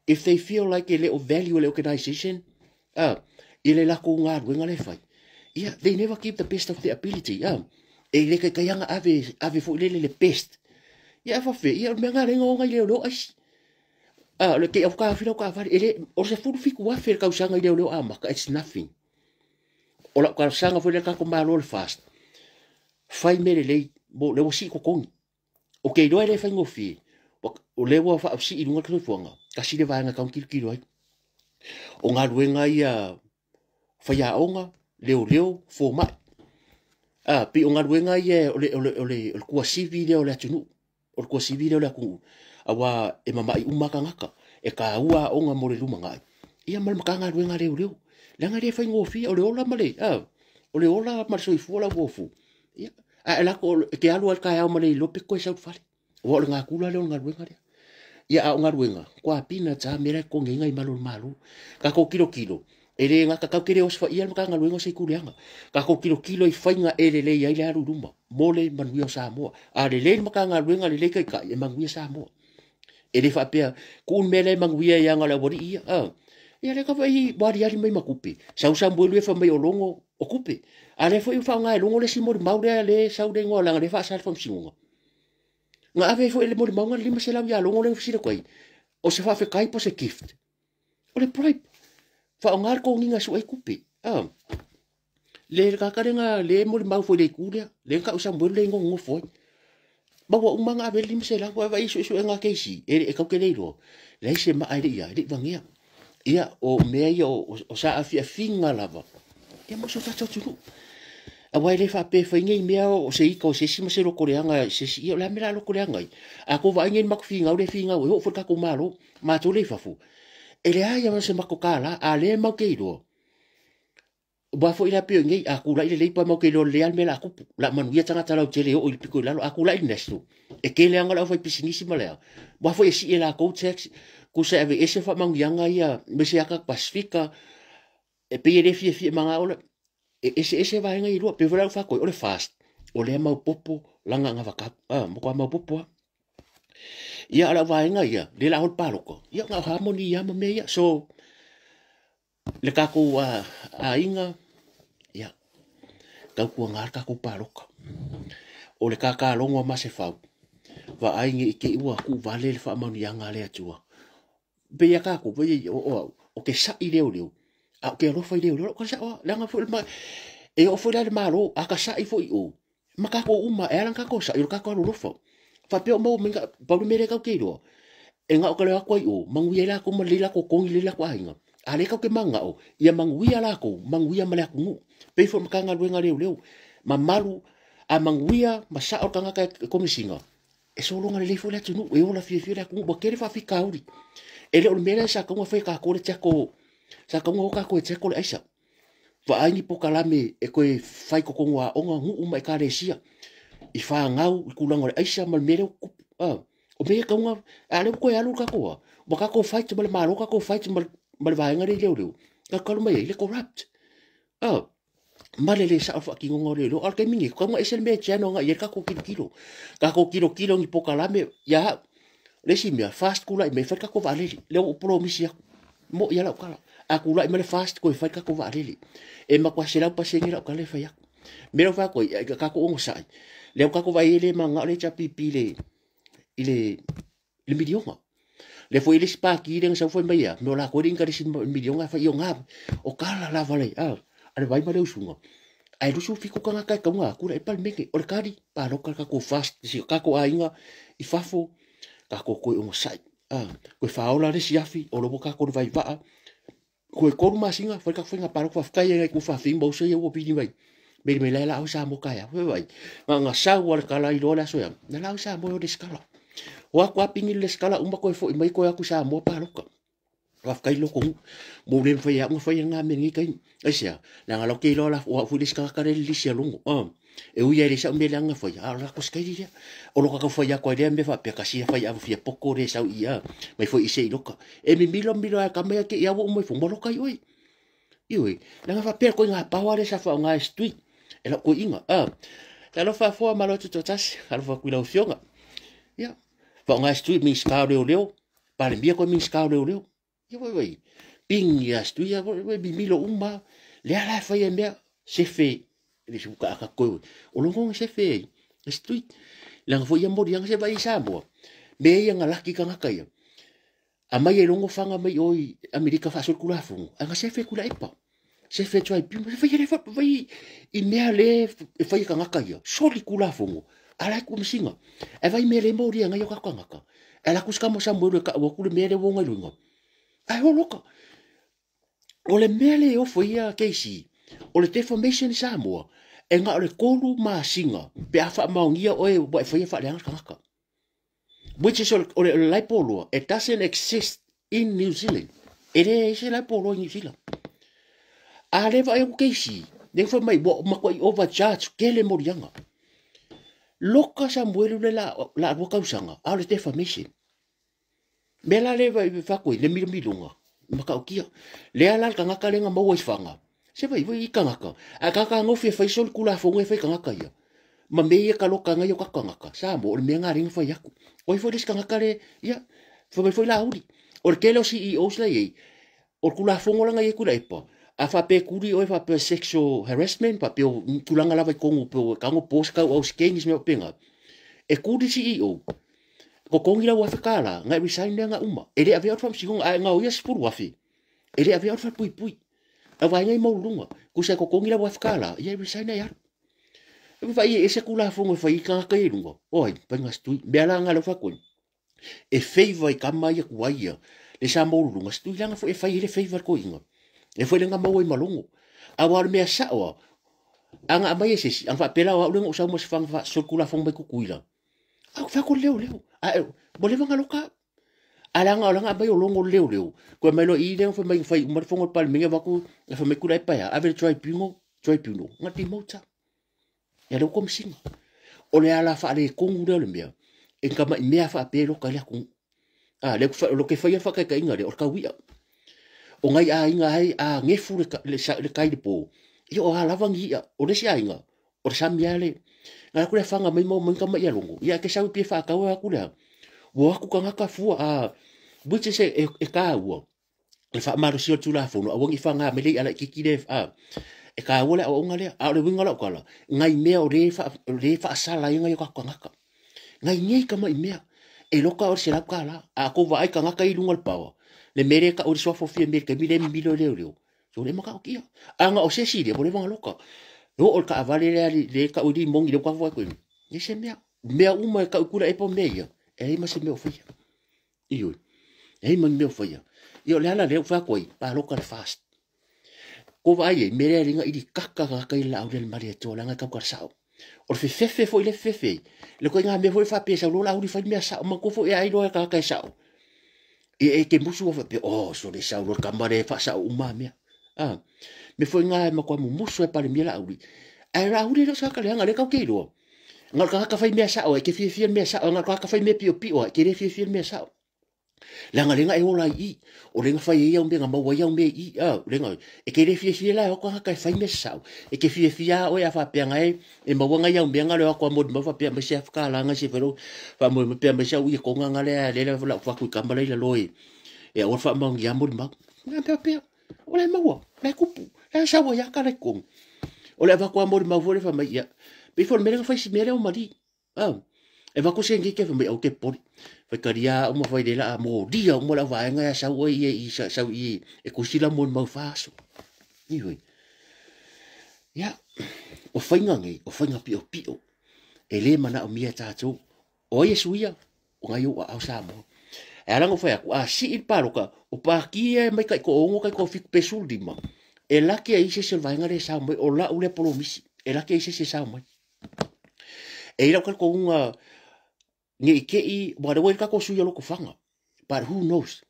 If they feel like e le o value le organization, i le lakou galuega le fai, ia, they never give the best of their ability. E le kaikai anga ave, ave foi lele le best. Ia, fafe, ia, o le mea ngā lenga o ngai leo leo aisi. Le te au ka whira o ka whare, e le, o se furu fiku afe le kausaga i leo leo amaka, it's nothing. O lau kausaga foi le kako malo le fast. Fai mele lei, mo le wasi kokongi. O ke iloa e le faigofie, o le ua faausi i luga le soifuaga, tasi le vaega tau kilokilo ai. O galuega ia faiaoga, leoleo, fomai. Pei o galuega ia o le kuasivi lea o le atunuu. O le kuasivi lea o le atunuu. Aua e mamai uma tagata, e taua aoga mo le lumanai. Ia ma le Matagaluega leoleo. Leaga e le faigofie, o le ola ma le, o le ola ma le soifua lau uofu. Ia, a e lako, e te alu ai le taeao ma le iloa pe koe sau i le fale. Aua o le gakula lea o le galuega lea. Ia, a o galuega, kua pina ta mea la e totogi ai i malu o le Malo. Tatou kilokilo, e le gata tau te le osofaia le Matagaluega o se ikuleaga. Tatou kilokilo i faiga e lelei ai le alu i luma, mo le manuia o Samoa. A lelei le Matagaluega, lelei taitai, e manuia Samoa. E le faapea, tuu le mea lea e manuia i aga o le aualii ia. Ia lea kava i wariari mai ma kupe. Sau Samuelu e fa mai o logo o kupe. A lea foi whaonga e logo le si molimau lea le sau le ingoa langa le whaasa le whamsingonga. Nga ave foi le molimau nga le 500 ia logo le ngafisila koe. O se whaafekai po se gift. O le bribe. Whaonga le konginga su ai kupe. Le kakarenga le molimau foi le iku lea. Le nga Samuelu le ingoa ngofo ai. Maua uma nga ave le 500 wa vai su su nga keisi. E kau ke leiloa. Leai se maa e le ia, e le vangia. Ia, o mea ia o sa afiafiga lava. Ia mo so tatou atunuu. Aua e le faapea e fai nei mea o se ika o se isi ma se lokoleaga se isi. Ia o le a mea la lokoleaga ai. A kou vaai nei le matou figau le figau e oo foi le tatou Malo. Matou le i fafo. E leai lava se matou kālā. A lea matou te iloa. Aua foi la pei o nei, a kula'i le Labour matou te iloa lelei lava le mea o le a tupu. O le a manuia tagata lautele e oo i le pito i lalo. A kula'i le National, e tele lava le aufaipisinisi ma le a. Aua foi e sii e latou tax, tusa e aveese faamanuiaga ia aemaise lava tagata Pasifika, e pei e le fiafia e manao le, e eseese vaega ia e lua. Pei foi la o lau faatoe, o le FAST, o lea maopoopo lana agavakau, matua maopoopo lava. Ia, o lau vaega ia, lea o le a o le palota, ia na o harmony lava ma mea ia. So, le tatou aiga, ia, tautuaga le tatou palota. O le tatalogo a Masefau, vaai nei i te i ua tuuvale le faamanuiaga a le Atua. Pei ia tatou, pei o au, o ke sa'i leoleo, a o ke alofa i leoleo, lau tala sa'o lava, leaga foi le e oo foi la i le Malo, a ta sa'i foi i o, ma tatou uma, e ala ona tatou sa'i, o le tatou alolofa. Faapea o maua mai, pau le mea lea tatou te iloa, e na o ka leo atu ai i o, manuia ai latou ma lelei latou totogi, lelei latou aiga. A lea tatou te manao, ia manuia latou, manuia ma le atunuu. Pei foi o le Matagaluega a Leoleo, mamalu, a manuia ma sa'o le tagata e komesina, e sologa lelei foi le atunuu, e ola fiafia le atunuu, ua tele faafitauli. E le o le mea lea sa tatau ona fai e tatou le tiako, sa tatau ona o tatou e tiako le aisa. Vaai ni pokalame e toe fai totonu o aoga, nuu ma ekalesia, i fanau i tulaga o le aisa ma le mea lea ua tupu. O mea ia e tatau ona, a o lea ua toe alu le tatou a, ua tatou fight ma le Malo, tatou fight ma le vaega lea i leoleo, tatou alu mai ai le corrupt. Ma le le sao o le faatinoga o leoleo. A o le taimi nei, tatau ona ese le mea e channel agai i ai le tatou tilotilo. Tatou tilotilo i ni pokalame ia au. Le isi mea, FAST kula'i mai e fai le tatou vaalele, lea ua ou polomisi atu, mo'i lava lau tala. A kula'i mai le FAST toe fai le tatou vaalele. E matua 100% lau tala e fai atu. Mea lea ua fai atu ai, tatou onosai, lea ua tatou vaai i ai le mananao le HRPP i le miliona. Lea foi le isi pati lea na sau fai mai ia, me o latou e le inga le isi miliona e fai i ona. O tala lava le, a le vai ma le usuga. Ae 27 tagata e tauga atu le Palemene. O le tali, palota le tatou FAST, si o tatou aiga i fafo, tatou toe onosai. Toe faaola le isi afi, o lo ua tatou le vaivaa. Toe 3 masina, fai tatou faiga palota, faafetai ai ku faafing ma uso ia ua pili mai. Meli mai lai la au sa mo kaea. Fai vai. Nga sau ala kala i loa le aso ia. Na la au sa mo le skala. O aku apingi le skala uma koe foi mai koe aku sa mo palota. Faafetai loko mo le fai au fai nga me ni kai. Aisea, la nga loke lo la wa fu le skala kare le sia longo. E ui ai le sa me langa fai. A la ko skai dia. O lo ka fai ko le me fa pe ka sia fai au fia poko le sau ia. Mai foi ise i loka. E mi milo milo a ka me ke ia wo mai fu mo loka i oi. I oi. La nga fa pe ko nga pawa le sa fa nga street. E la ko inga. Talofa foa malo tu totasi. Alofa ku lau fionga. Ia. Fa nga street mi ska leo leo. Palemia ko mi ska leo leo. Ia voi voi. Ping ia stu ia voi voi milo uma. Le ala fai e mea sefe. Le suka aka koe. O longo sefe. Street. Langa foi ia mori anga se vai Samoa. Me ia nga laki kangaka ia. A mai e longo fanga mai oi Amerika fa sul kula fungu. Anga sefe kula epa. Sefe try pi. Fai le fai i mea le fai kangaka ia. Soli kula fungu. Ala ku msinga. E vai me le mori anga yo kangaka. Ala ku ska mo sa mo le ka wa ku le me le wonga lunga. Ai o loka. O le mea le ofo ia Casey. O le defamation Samoa. E ngā o le kolu masinga. Pe a wha maungia oe wa e whaia wha leanga kangaka. Which is o le laipoloa. It doesn't exist in New Zealand. E le ese laipoloa i New Zealand. A lewa e o Casey. Ne wha mai wa makwa i overcharge kele morianga. Loka Samuelu le la la kausanga. A o le defamation. Me la lewa i whakoi, le milo milonga. Makaukia. Lea la kangaka lenga maua i whanga. Se vai vai i kangaka. A kaka ngofi e whai sol kula fongo e whai kangaka ia. Ma me ia ka loka ngai o ka kangaka. Sa mo, o le mea ngā ringa whai aku. Oi fo des kangaka le, ia, whai fo la uri. O le kele o CEO sla iei. O le kula fongo langa i e kula epa. A whape kuri o e whape sexual harassment, whape o kulanga lava i kongu, pe o kango post kau au skengis mea o penga. E kuri CEO. Ko kongi la wafe kala, ngai resign lea ngā uma. E le awea o whamsihonga, a ngā o ia sipuru wafe. E le awea o whapui pui. A vai ngai maulunga. Kusa ko kongi la wafe kala, ia resign ai aru. E whai e se kula fongo e whai kangaka e lunga. Oi, pai ngā stui. Mea la ngā lau whakoi. E feiva i kama ia kuai ia. Le sa maulunga, stui langa fo e whai hele feiva ko inga. E whai lenga maua i malongo. A wā mea saoa. Anga amai e sesi. Ang whapela wa ulenga usau mas whang wha sol kula fongo mai kukuila. Au whako leo leo. A mo le vanga loka. Alanga olanga mai o longo leo leo. Ko mai lo i le fa mai fai uma fongo pal minga vaku fa mai kula e paia. Ave tribunal, tribunal. Ngati mota. Ya lo komsinga. O le ala fa le kongu le le mea. E ka mai mea fa pe lo ka le ku. A le fa lo ke fa ya fa ka ka inga le o ka wia. O ngai a inga ai a ngefu le le kai le po. I o ala vangi ia o le sia inga. O le samia le. Ngā kule whanga mai mau mai kama ia longo. Ia ke sau pie whakawa aku lea. Wa aku kangaka fua a which is e ka ua. E wha maru sio tula fono. A wangi whanga me lei ala kiki le a. E ka ua le au onga lea. A o le winga lau kala. Ngai mea o le wha asala i ngai o kangaka. Ngai ngei kama i mea. E loka o se lau kala. A ko wa ai kangaka i lunga le pawa. Le mere ka o le suafo fia mere ka mile milo leo leo. So le maka o kia. Anga o se siri, mo le wanga loka. No o ka avale le le ka uri mongi le kwa ko ni se mea mea uma ka ukula e po mea e ma se mea fia iyo e ma mea fia iyo le ala le fa ko pa local fast ko vai e mere ringa i kaka ka kai la au le mari to la ka ka sao o fe fe fo ile fe fe le ko nga me fo fa pe sa lo la uri fa mea sao ma ko fo e ai lo ka ka sao e ke musu fa pe o so le sao lo ka mare fa sao uma mea. Ah, me foi ngā ma kwa mumusu e pale mea uri. Ai ra uri lo sa ka le kau ke lo. Ngā ka ka whai mea sao e ke fie fie mea sao, ngā ka ka whai mea pio pio e ke re fie fie mea sao. Leaga lea na e ola ai i i. O lea na fai ai au mea na maua ai au mea i i. Lea na, e te le fiafia la e o atu tagata e fai mea sasao. E te fiafia lava oe a faapea na e, e maua nai au mea na le o atu a molimau faapea mai se afa tala na se fai faamoemoe pea mai sau ia kona na lea lea la lau fatu i kama la i lalo e e aua le faamaonia molimau. Na pea pea. O le maua, le kupu. Le sau ai aka le kong. O le avatu a molimau foi le fai mai ia. Pei foi le mea lea na fai si mea lea o mali. E avatu se ngike fai mai au ke poli. Fai talia uma fai le la molia uma le vaega ya sau ai ia i sau i e kusi la molimau fa aso. Ioi. Ia, o faiga nei, o faiga piopio. E le manaomia e tatou. O ai e suia? O nai ou aao Samoa. E ala ona fai atu, a sii le paloka, o pākia e mai tai toaono, tai toafitu pe 15, e laki ai se isi o le vaega lea e sao mai, o lau lea polomisi, e laki ai se isi e sao mai. E i ai lau talitonuga ne i te i, aua o lea ua i ai le tatou sui o Lotofaga, but who knows.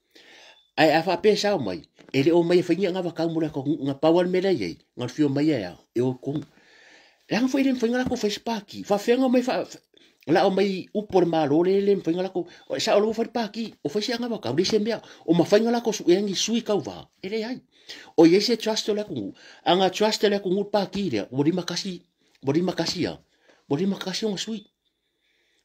Ae a faapea e sao mai, e le o omai e fai ni anavatau mo le atunuu, na pau lava le mea la e i ai, na o le fia omai e a, e o i totonu. Leaga foi e le mafai ona latou fai se pati. Faafefea ona omai faa, la omai upu a le Malo lea e le mafai ona latou, sao lava ua fai le pati, o fai se anavatau, leai se mea. O mafai ona latou suea ni sui tauva? E leai. O i ai se trust o le atunuu? A na trust e le atunuu le pati lea, ua 51, ua 51 a, ua 51 ona sui.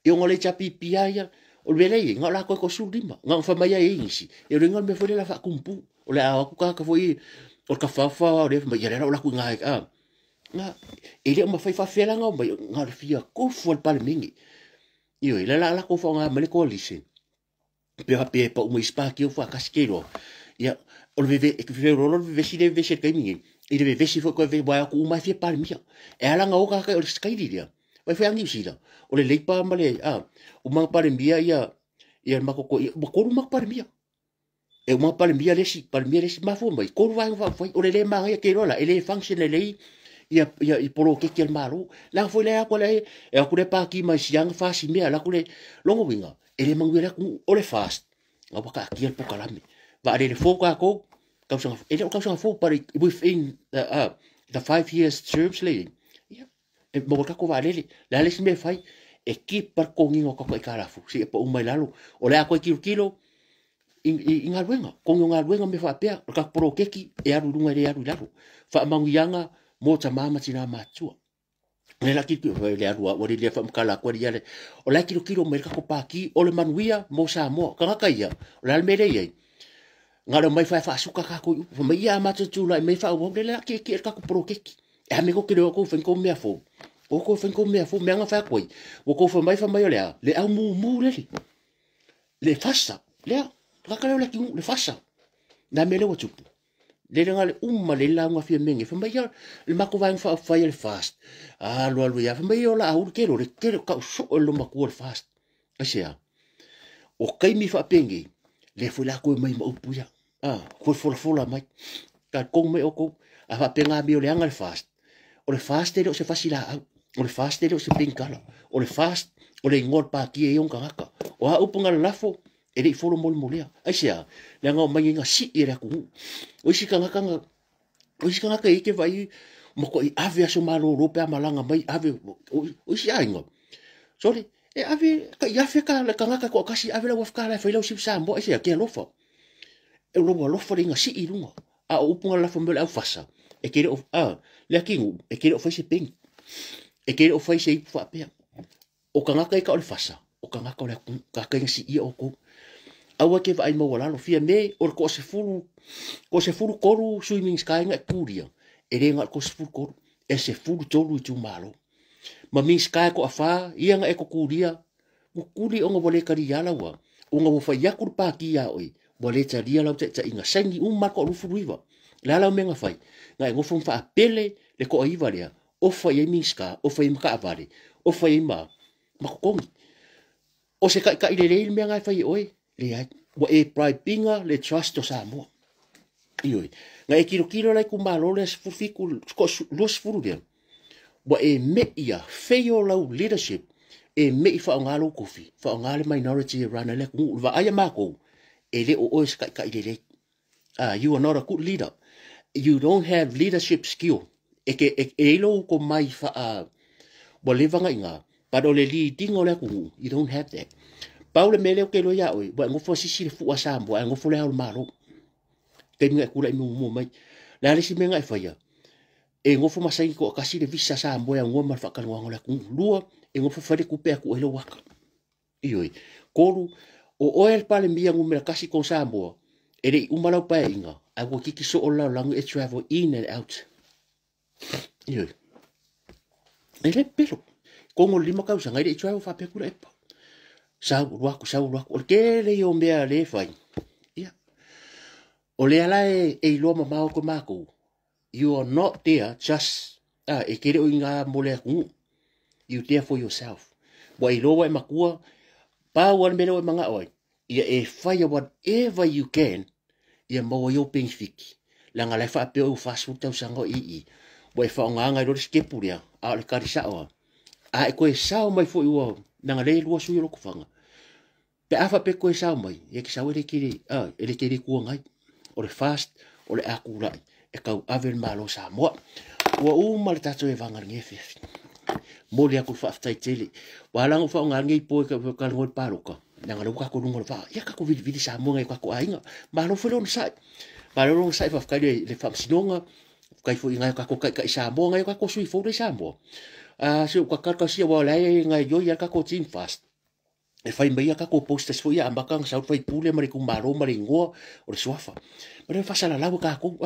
E ona o le HRPP lava ia, o le mea lea e i ai, na o latou e 15. Na ona fai mai lava e i ai nisi, e o le iga o le mea foi lea o le a faatumupu. O le a o atu tagata foi o le tafaofa o lea fai mai, ia lea la o latou i ina, a. Na, e le o mafai faafefea la ona omai, na o le fia tofu a le Palemene. Ioe, lea la a latou faaaoga mai le coalition, pe faapea e pau mai isi pati o faatasi ke iloa. Ia, o le veve, e feoloolo le vevesi lea e vevesi ai i le taimi nei, i le vevesi foi toe vevesi, aua e o atu uma lava e fia Palemia. E ala ona o tagata o le sikaili lea, vaai foi a Niu Sila, o le Labour ma le, a, uma ona Palemia ia, ia le matou toeaina, ua 3 matou Palemia. E uma Palemia le isi, Palemia le isi, mafua mai, 3 vaega faaupufai, o le le manaia ke iloa la, e le function lelei ia ia i poloketi a le Malo. Leaga foi lea atu lea e atu le pati mai siaga fasi mea la atu le longa uiga e le manuia le atunuu. O le FAST na ua taatia le polokalame. Vaalele fou tatou tausaga, e le o tausaga fou, but within the 5 years terms le ia e maua le tatou vaalele. Le a le isi mea e fai e keep pa le totogiina o tatou aitalafu seia pau mai lalo. O le a toe tilotilo i galuega, totogi o galuega mea faapea, o le tatou poloketi e alu i luga e le alu i lalo. Faamanuiaga mo tama ma tina matutua. Le la tilotilo le alu a ua le faamatala atu ali ale. O la e tilotilo mai le tatou pati o le manuia mo Samoa. Tagata ia, o le a le mea lea e i ai? Na o le omai fae faasuka tatou i upu. Fai mai ia a matou tulai mai faaauau le la tietie le tatou poloketi. E a mea tou te le o tou fai tou mea fou. O tou fai tou mea fou, mea na fai atu ai. Ua tou fai mai fai mai o le a? Le au mumu lele. Le fasa. Lea, tagata lea o le atunuu, le fasa. Le a mea lea ua tupu? Lele na le uma le lauga fia mea nei. Fai mai ia le matou vaega faaupufai a le FAST. Alu alu ia, fai mai ia o la aulu tele o le tele o tau soo e le matua o le FAST. Aisea? O taimi faapenei, lea foi la toe mai ma upu ia. Foi folafola mai. Talitonu mai outou, a faapea na amio leaga le FAST. O le FAST e le o se fasi laau. O le FAST e le o se penikala. O le FAST, o le igoa o le pati e i ona tagata. O a upu na lalafo, e le i folo molemolea. Aisea? Leaga o mai na sii e le atunuu. O isi tagata na, o isi tagata e te vaai, matuai ave aso malolo pe a malaga mai, ave, o isi aiga. Sorry, e ave, tai afe ka le tagata toatasi, ave lau afe tala e fai lau sipi Samoa, aisea, ke alofa. E lou alofa le ina sii i luga. A o upu na lalafo mai o le aufasa, e te le o, a, le atunuu, e te le o fai se peni. E te le o fai se ipu faapea. O tagata e ka o le fasa, o tagata o le atunuu, tagata ina siia outou. Aua ke vaai maualalo, fia me o le toasefulu, toasefulu tolu sui Minisita ina e tulia, e le na o le 13, e 13 itumalo. Ma Minisita e toafa, ia na e totulia, mutuli ona ua le talia laua, ona ua fai atu le pati ia oe, ua le talia lau taitaiga, saini uma le toa-29. Le a lau mea na fai? Na e nofo ma faapele le toa-9 lea, ofa i ai Minisita, ofa i ai ma taavale, ofa i ai ma totogi. O se taitai lelei le mea na e fai e oe? Leai. Ua e bribe ina le trust o Samoa. Ioe. Na e tilotilo la itumalo lea 17, 20 lea, ua e mei ia fail lau leadership, e mei faaaoga lou tofi, faaaoga le minority e run ai le atunuu. Le vaai a matou, e le o oe se taitai lelei. You are not a good leader. You don't have leadership skill. E ke e, e i lou komai faa ua leva na iga, but o le leading o le atunuu, you don't have that. Pau le mea lea ou te iloa ia oe, ua e nofo sisi le fua Samoa, ae nofo le ao o le Malo. Taimi na e tulai muamua mai. Le a le isi mea na e faia, e nofo ma saini toatasi le visa Samoa e aunoa ma le faatalanoaga o le atunuu. Lua, e nofo fai le tupe atu ai lou ata. Ioe. Tolu, o oe le Palemia numera 1 tonu Samoa, e le i uma lau paeaiga, ae ua toeitiiti soo le lalolagi e travel in and out. Ioe. E le pelo. Tonu o le 5 tausaga, e le i travel faapea Tuilaepa. Sau, alu atu, sau, alu atu. O le tele ia o mea lea e fai. Ia. O lea la e iloa mamao atu e matou, you are not there just, e te le o i ina mo le atunuu. You there for yourself. Ua iloa ua e matua, pau lava le mea lea ua e manao ai, ia e faia whatever you can, ia maua ai ou penefiti. Leaga la e faapea ua 40 tausaga o i i, ua e faaaogaina ai loa le sitepu lea, a o le tali sao lava. A e toe sao mai foi ua, leaga lea e 2 sui o Lotofaga. Pe a faapea e toe sao mai, ia te sau e le tele, e le tele itu agai. O le fast, o le a tulai, e tau ave le Malo o Samoa. Ua uma le tatou evaga i lenei afiafi. Momoli atu le faafetai tele. Ua ala ona ou faaaoga lenei po e talanoa i le palota, leaga o lea ua tatou luga o le vaa. Ia tatou vilivili Samoa nai o tatou aiga. Malo foi le onosai. Malo le onosai, faafetai i le faamasinoga, faafetai foi i nai o tatou taitai Samoa, nai o tatou sui fou lea i Samoa. Se ua tatalo tasi aua o la e gaoioi lava le tatou team fast. E fai mai a tatou posters foi ia amata ona sau le faipule ma le itumalo ma le igoa o le suafa. Ma le faasalalau e tatou,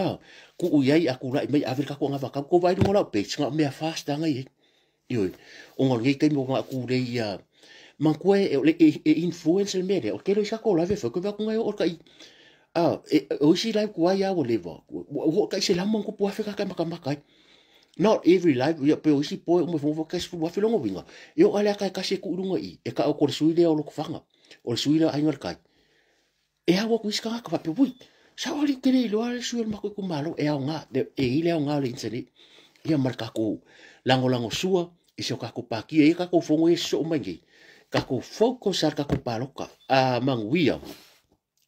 tuu i ai a tulai mai ave le tatou anavatau. Tou vaai i luga o lau page, na o mea fast lava na i ai. Ioe, ona o lenei taimi ua tulei ia manatua e influence le mea lea. O le tele o isi tatou live e fai, koe vaai atu na e oo tai o isi live tuai lava ua leva, ua oo tai 100+ tagata e matamata ai. Not every live, ia pe o isi poe uma fai tai 10,000 lona uiga. E oo lava le ata e tasi e tuu i luga i i, e tau atu o le sui lea o Lotofaga, o le sui lea o Aiga i le Tai. E au atu isi tagata faapea, ui, sao alii ou te le iloa le sui o le matou itumalo, e aoga, e i ai le aoga o le internet. Ia ma le tatou lagolagosua i si o tatou pati, e i ai tatou fono ia e sosoo mai nei, tatou focus lava i le tatou palota. A manuia,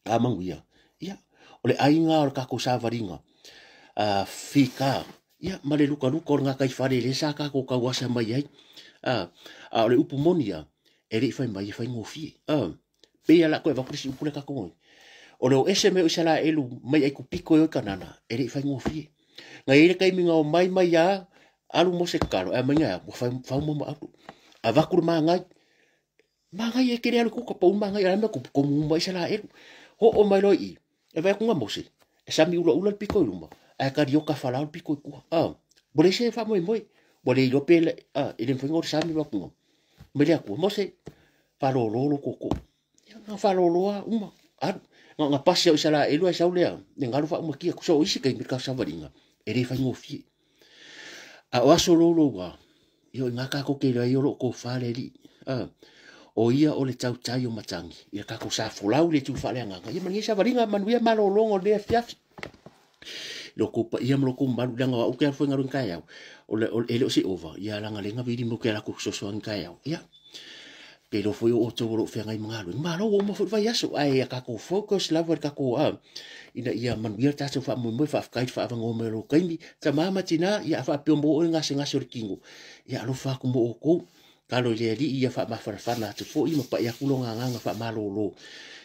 a manuia, ia, o le aiga o le tatou savaliga, fika, ia, ma le lukaluka o le gataifale lea sa tatou tauasa mai ai. A o le upu moni lava, e le i fai mai e faigofie. Pei lava o le a toe avatu le isi upu lea tatou ai. O le o ese mai o Isaraelu mai Aikupito e o i Kanana, e le i faigofie. Na i ai le taimi na omai mai lava, alu Mose tatalo, e aumai na ua fauma ma alu. Avatu le magai, magai e tele alu i kuka, pau magai, a le mea tupu, komu uma Isaraelu. Oo mai loa i i, e vaai atu na Mose, e sami ulaula le pito i luma, ae kalioka falao le pito i tua. Ua leai se faamoemoe, ua le iloa pe e le mafai ona sami atu mai le Atua. Mose, faalolo lo tootoo. Ia, na faalolo lava uma, alu. Na ona pasi au Isaraelu ae sau lea, le galu faaumatia. So o isi taimi le savaliga, e le faigofie. A o aso louloua, ia o i ina tatou te iloa ai o lo o tofa le Alii. O ia o le tautai o matagi, ia tatou sa folau i le itu faaleagaga. Ia ma lenei savaliga, manuia malologa o lenei afiafi. I lo outou paia ma lo outou mamalu, leaga o au ou te alu foi i galuega taeao, e le o se ova, ia leaga lea na vili mai ou te alu atu e fesoasoani taeao. Ia, te iloa foi o outou o lo o feagai ma galuega, malo ua uma foi le vaiaso, ae ia tatou focus lava i le tatou, ina ia manuia le tatou faamoemoe. Faafetai i le faaavanoa mai o lou taimi, tama ma tina, ia a faapea mo oe gasegase o le tino, ia alofa atu mo outou. Talo i le Alii ia faamafanafana atu foi ma pai atu lona agaga faamalolo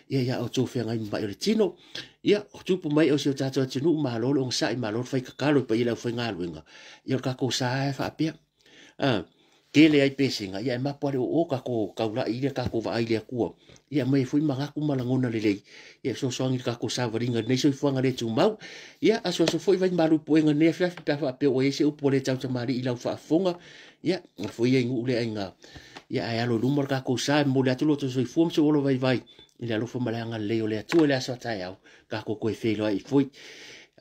ia ia outou feagai ma mai o le tino. Ia, o tupu mai o si o tatou atunuu, malo le onosai, malo le fai tatalo i paia i le aufaigaluega. Ia o le tatou sa e faapea. Tele ai pesega, ia e mapo lava le oo, tatou taulai i le tatou vaai i le Atua. Ia aumai ai foi manatu ma lagona lelei, ia e fesoasoani i le tatou savaliga i lenei soifuaga le tumau. Ia, asuasu foi vaimalu i puega i lenei afiafi pe a faapea ua i ai se upu ua le tautamalii i lau faafofoga. Ia, lafo ia i nuu le aiga. Ia, ae alo i luma le tatou sa, e momoli atu lo outou soifua ma sou ola vaivai i le alofa ma le agalelei o le Atua i le aso a taeao, tatou toe feiloai foi.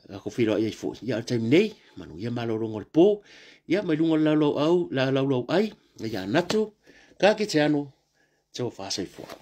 Tatou feiloai ai foi. Ia, o le taimi nei, manuia malologa o le po. Ia, mai luga o le laulauau, la laulauai, ia Natu, ka kite ano, tō whāsoifua.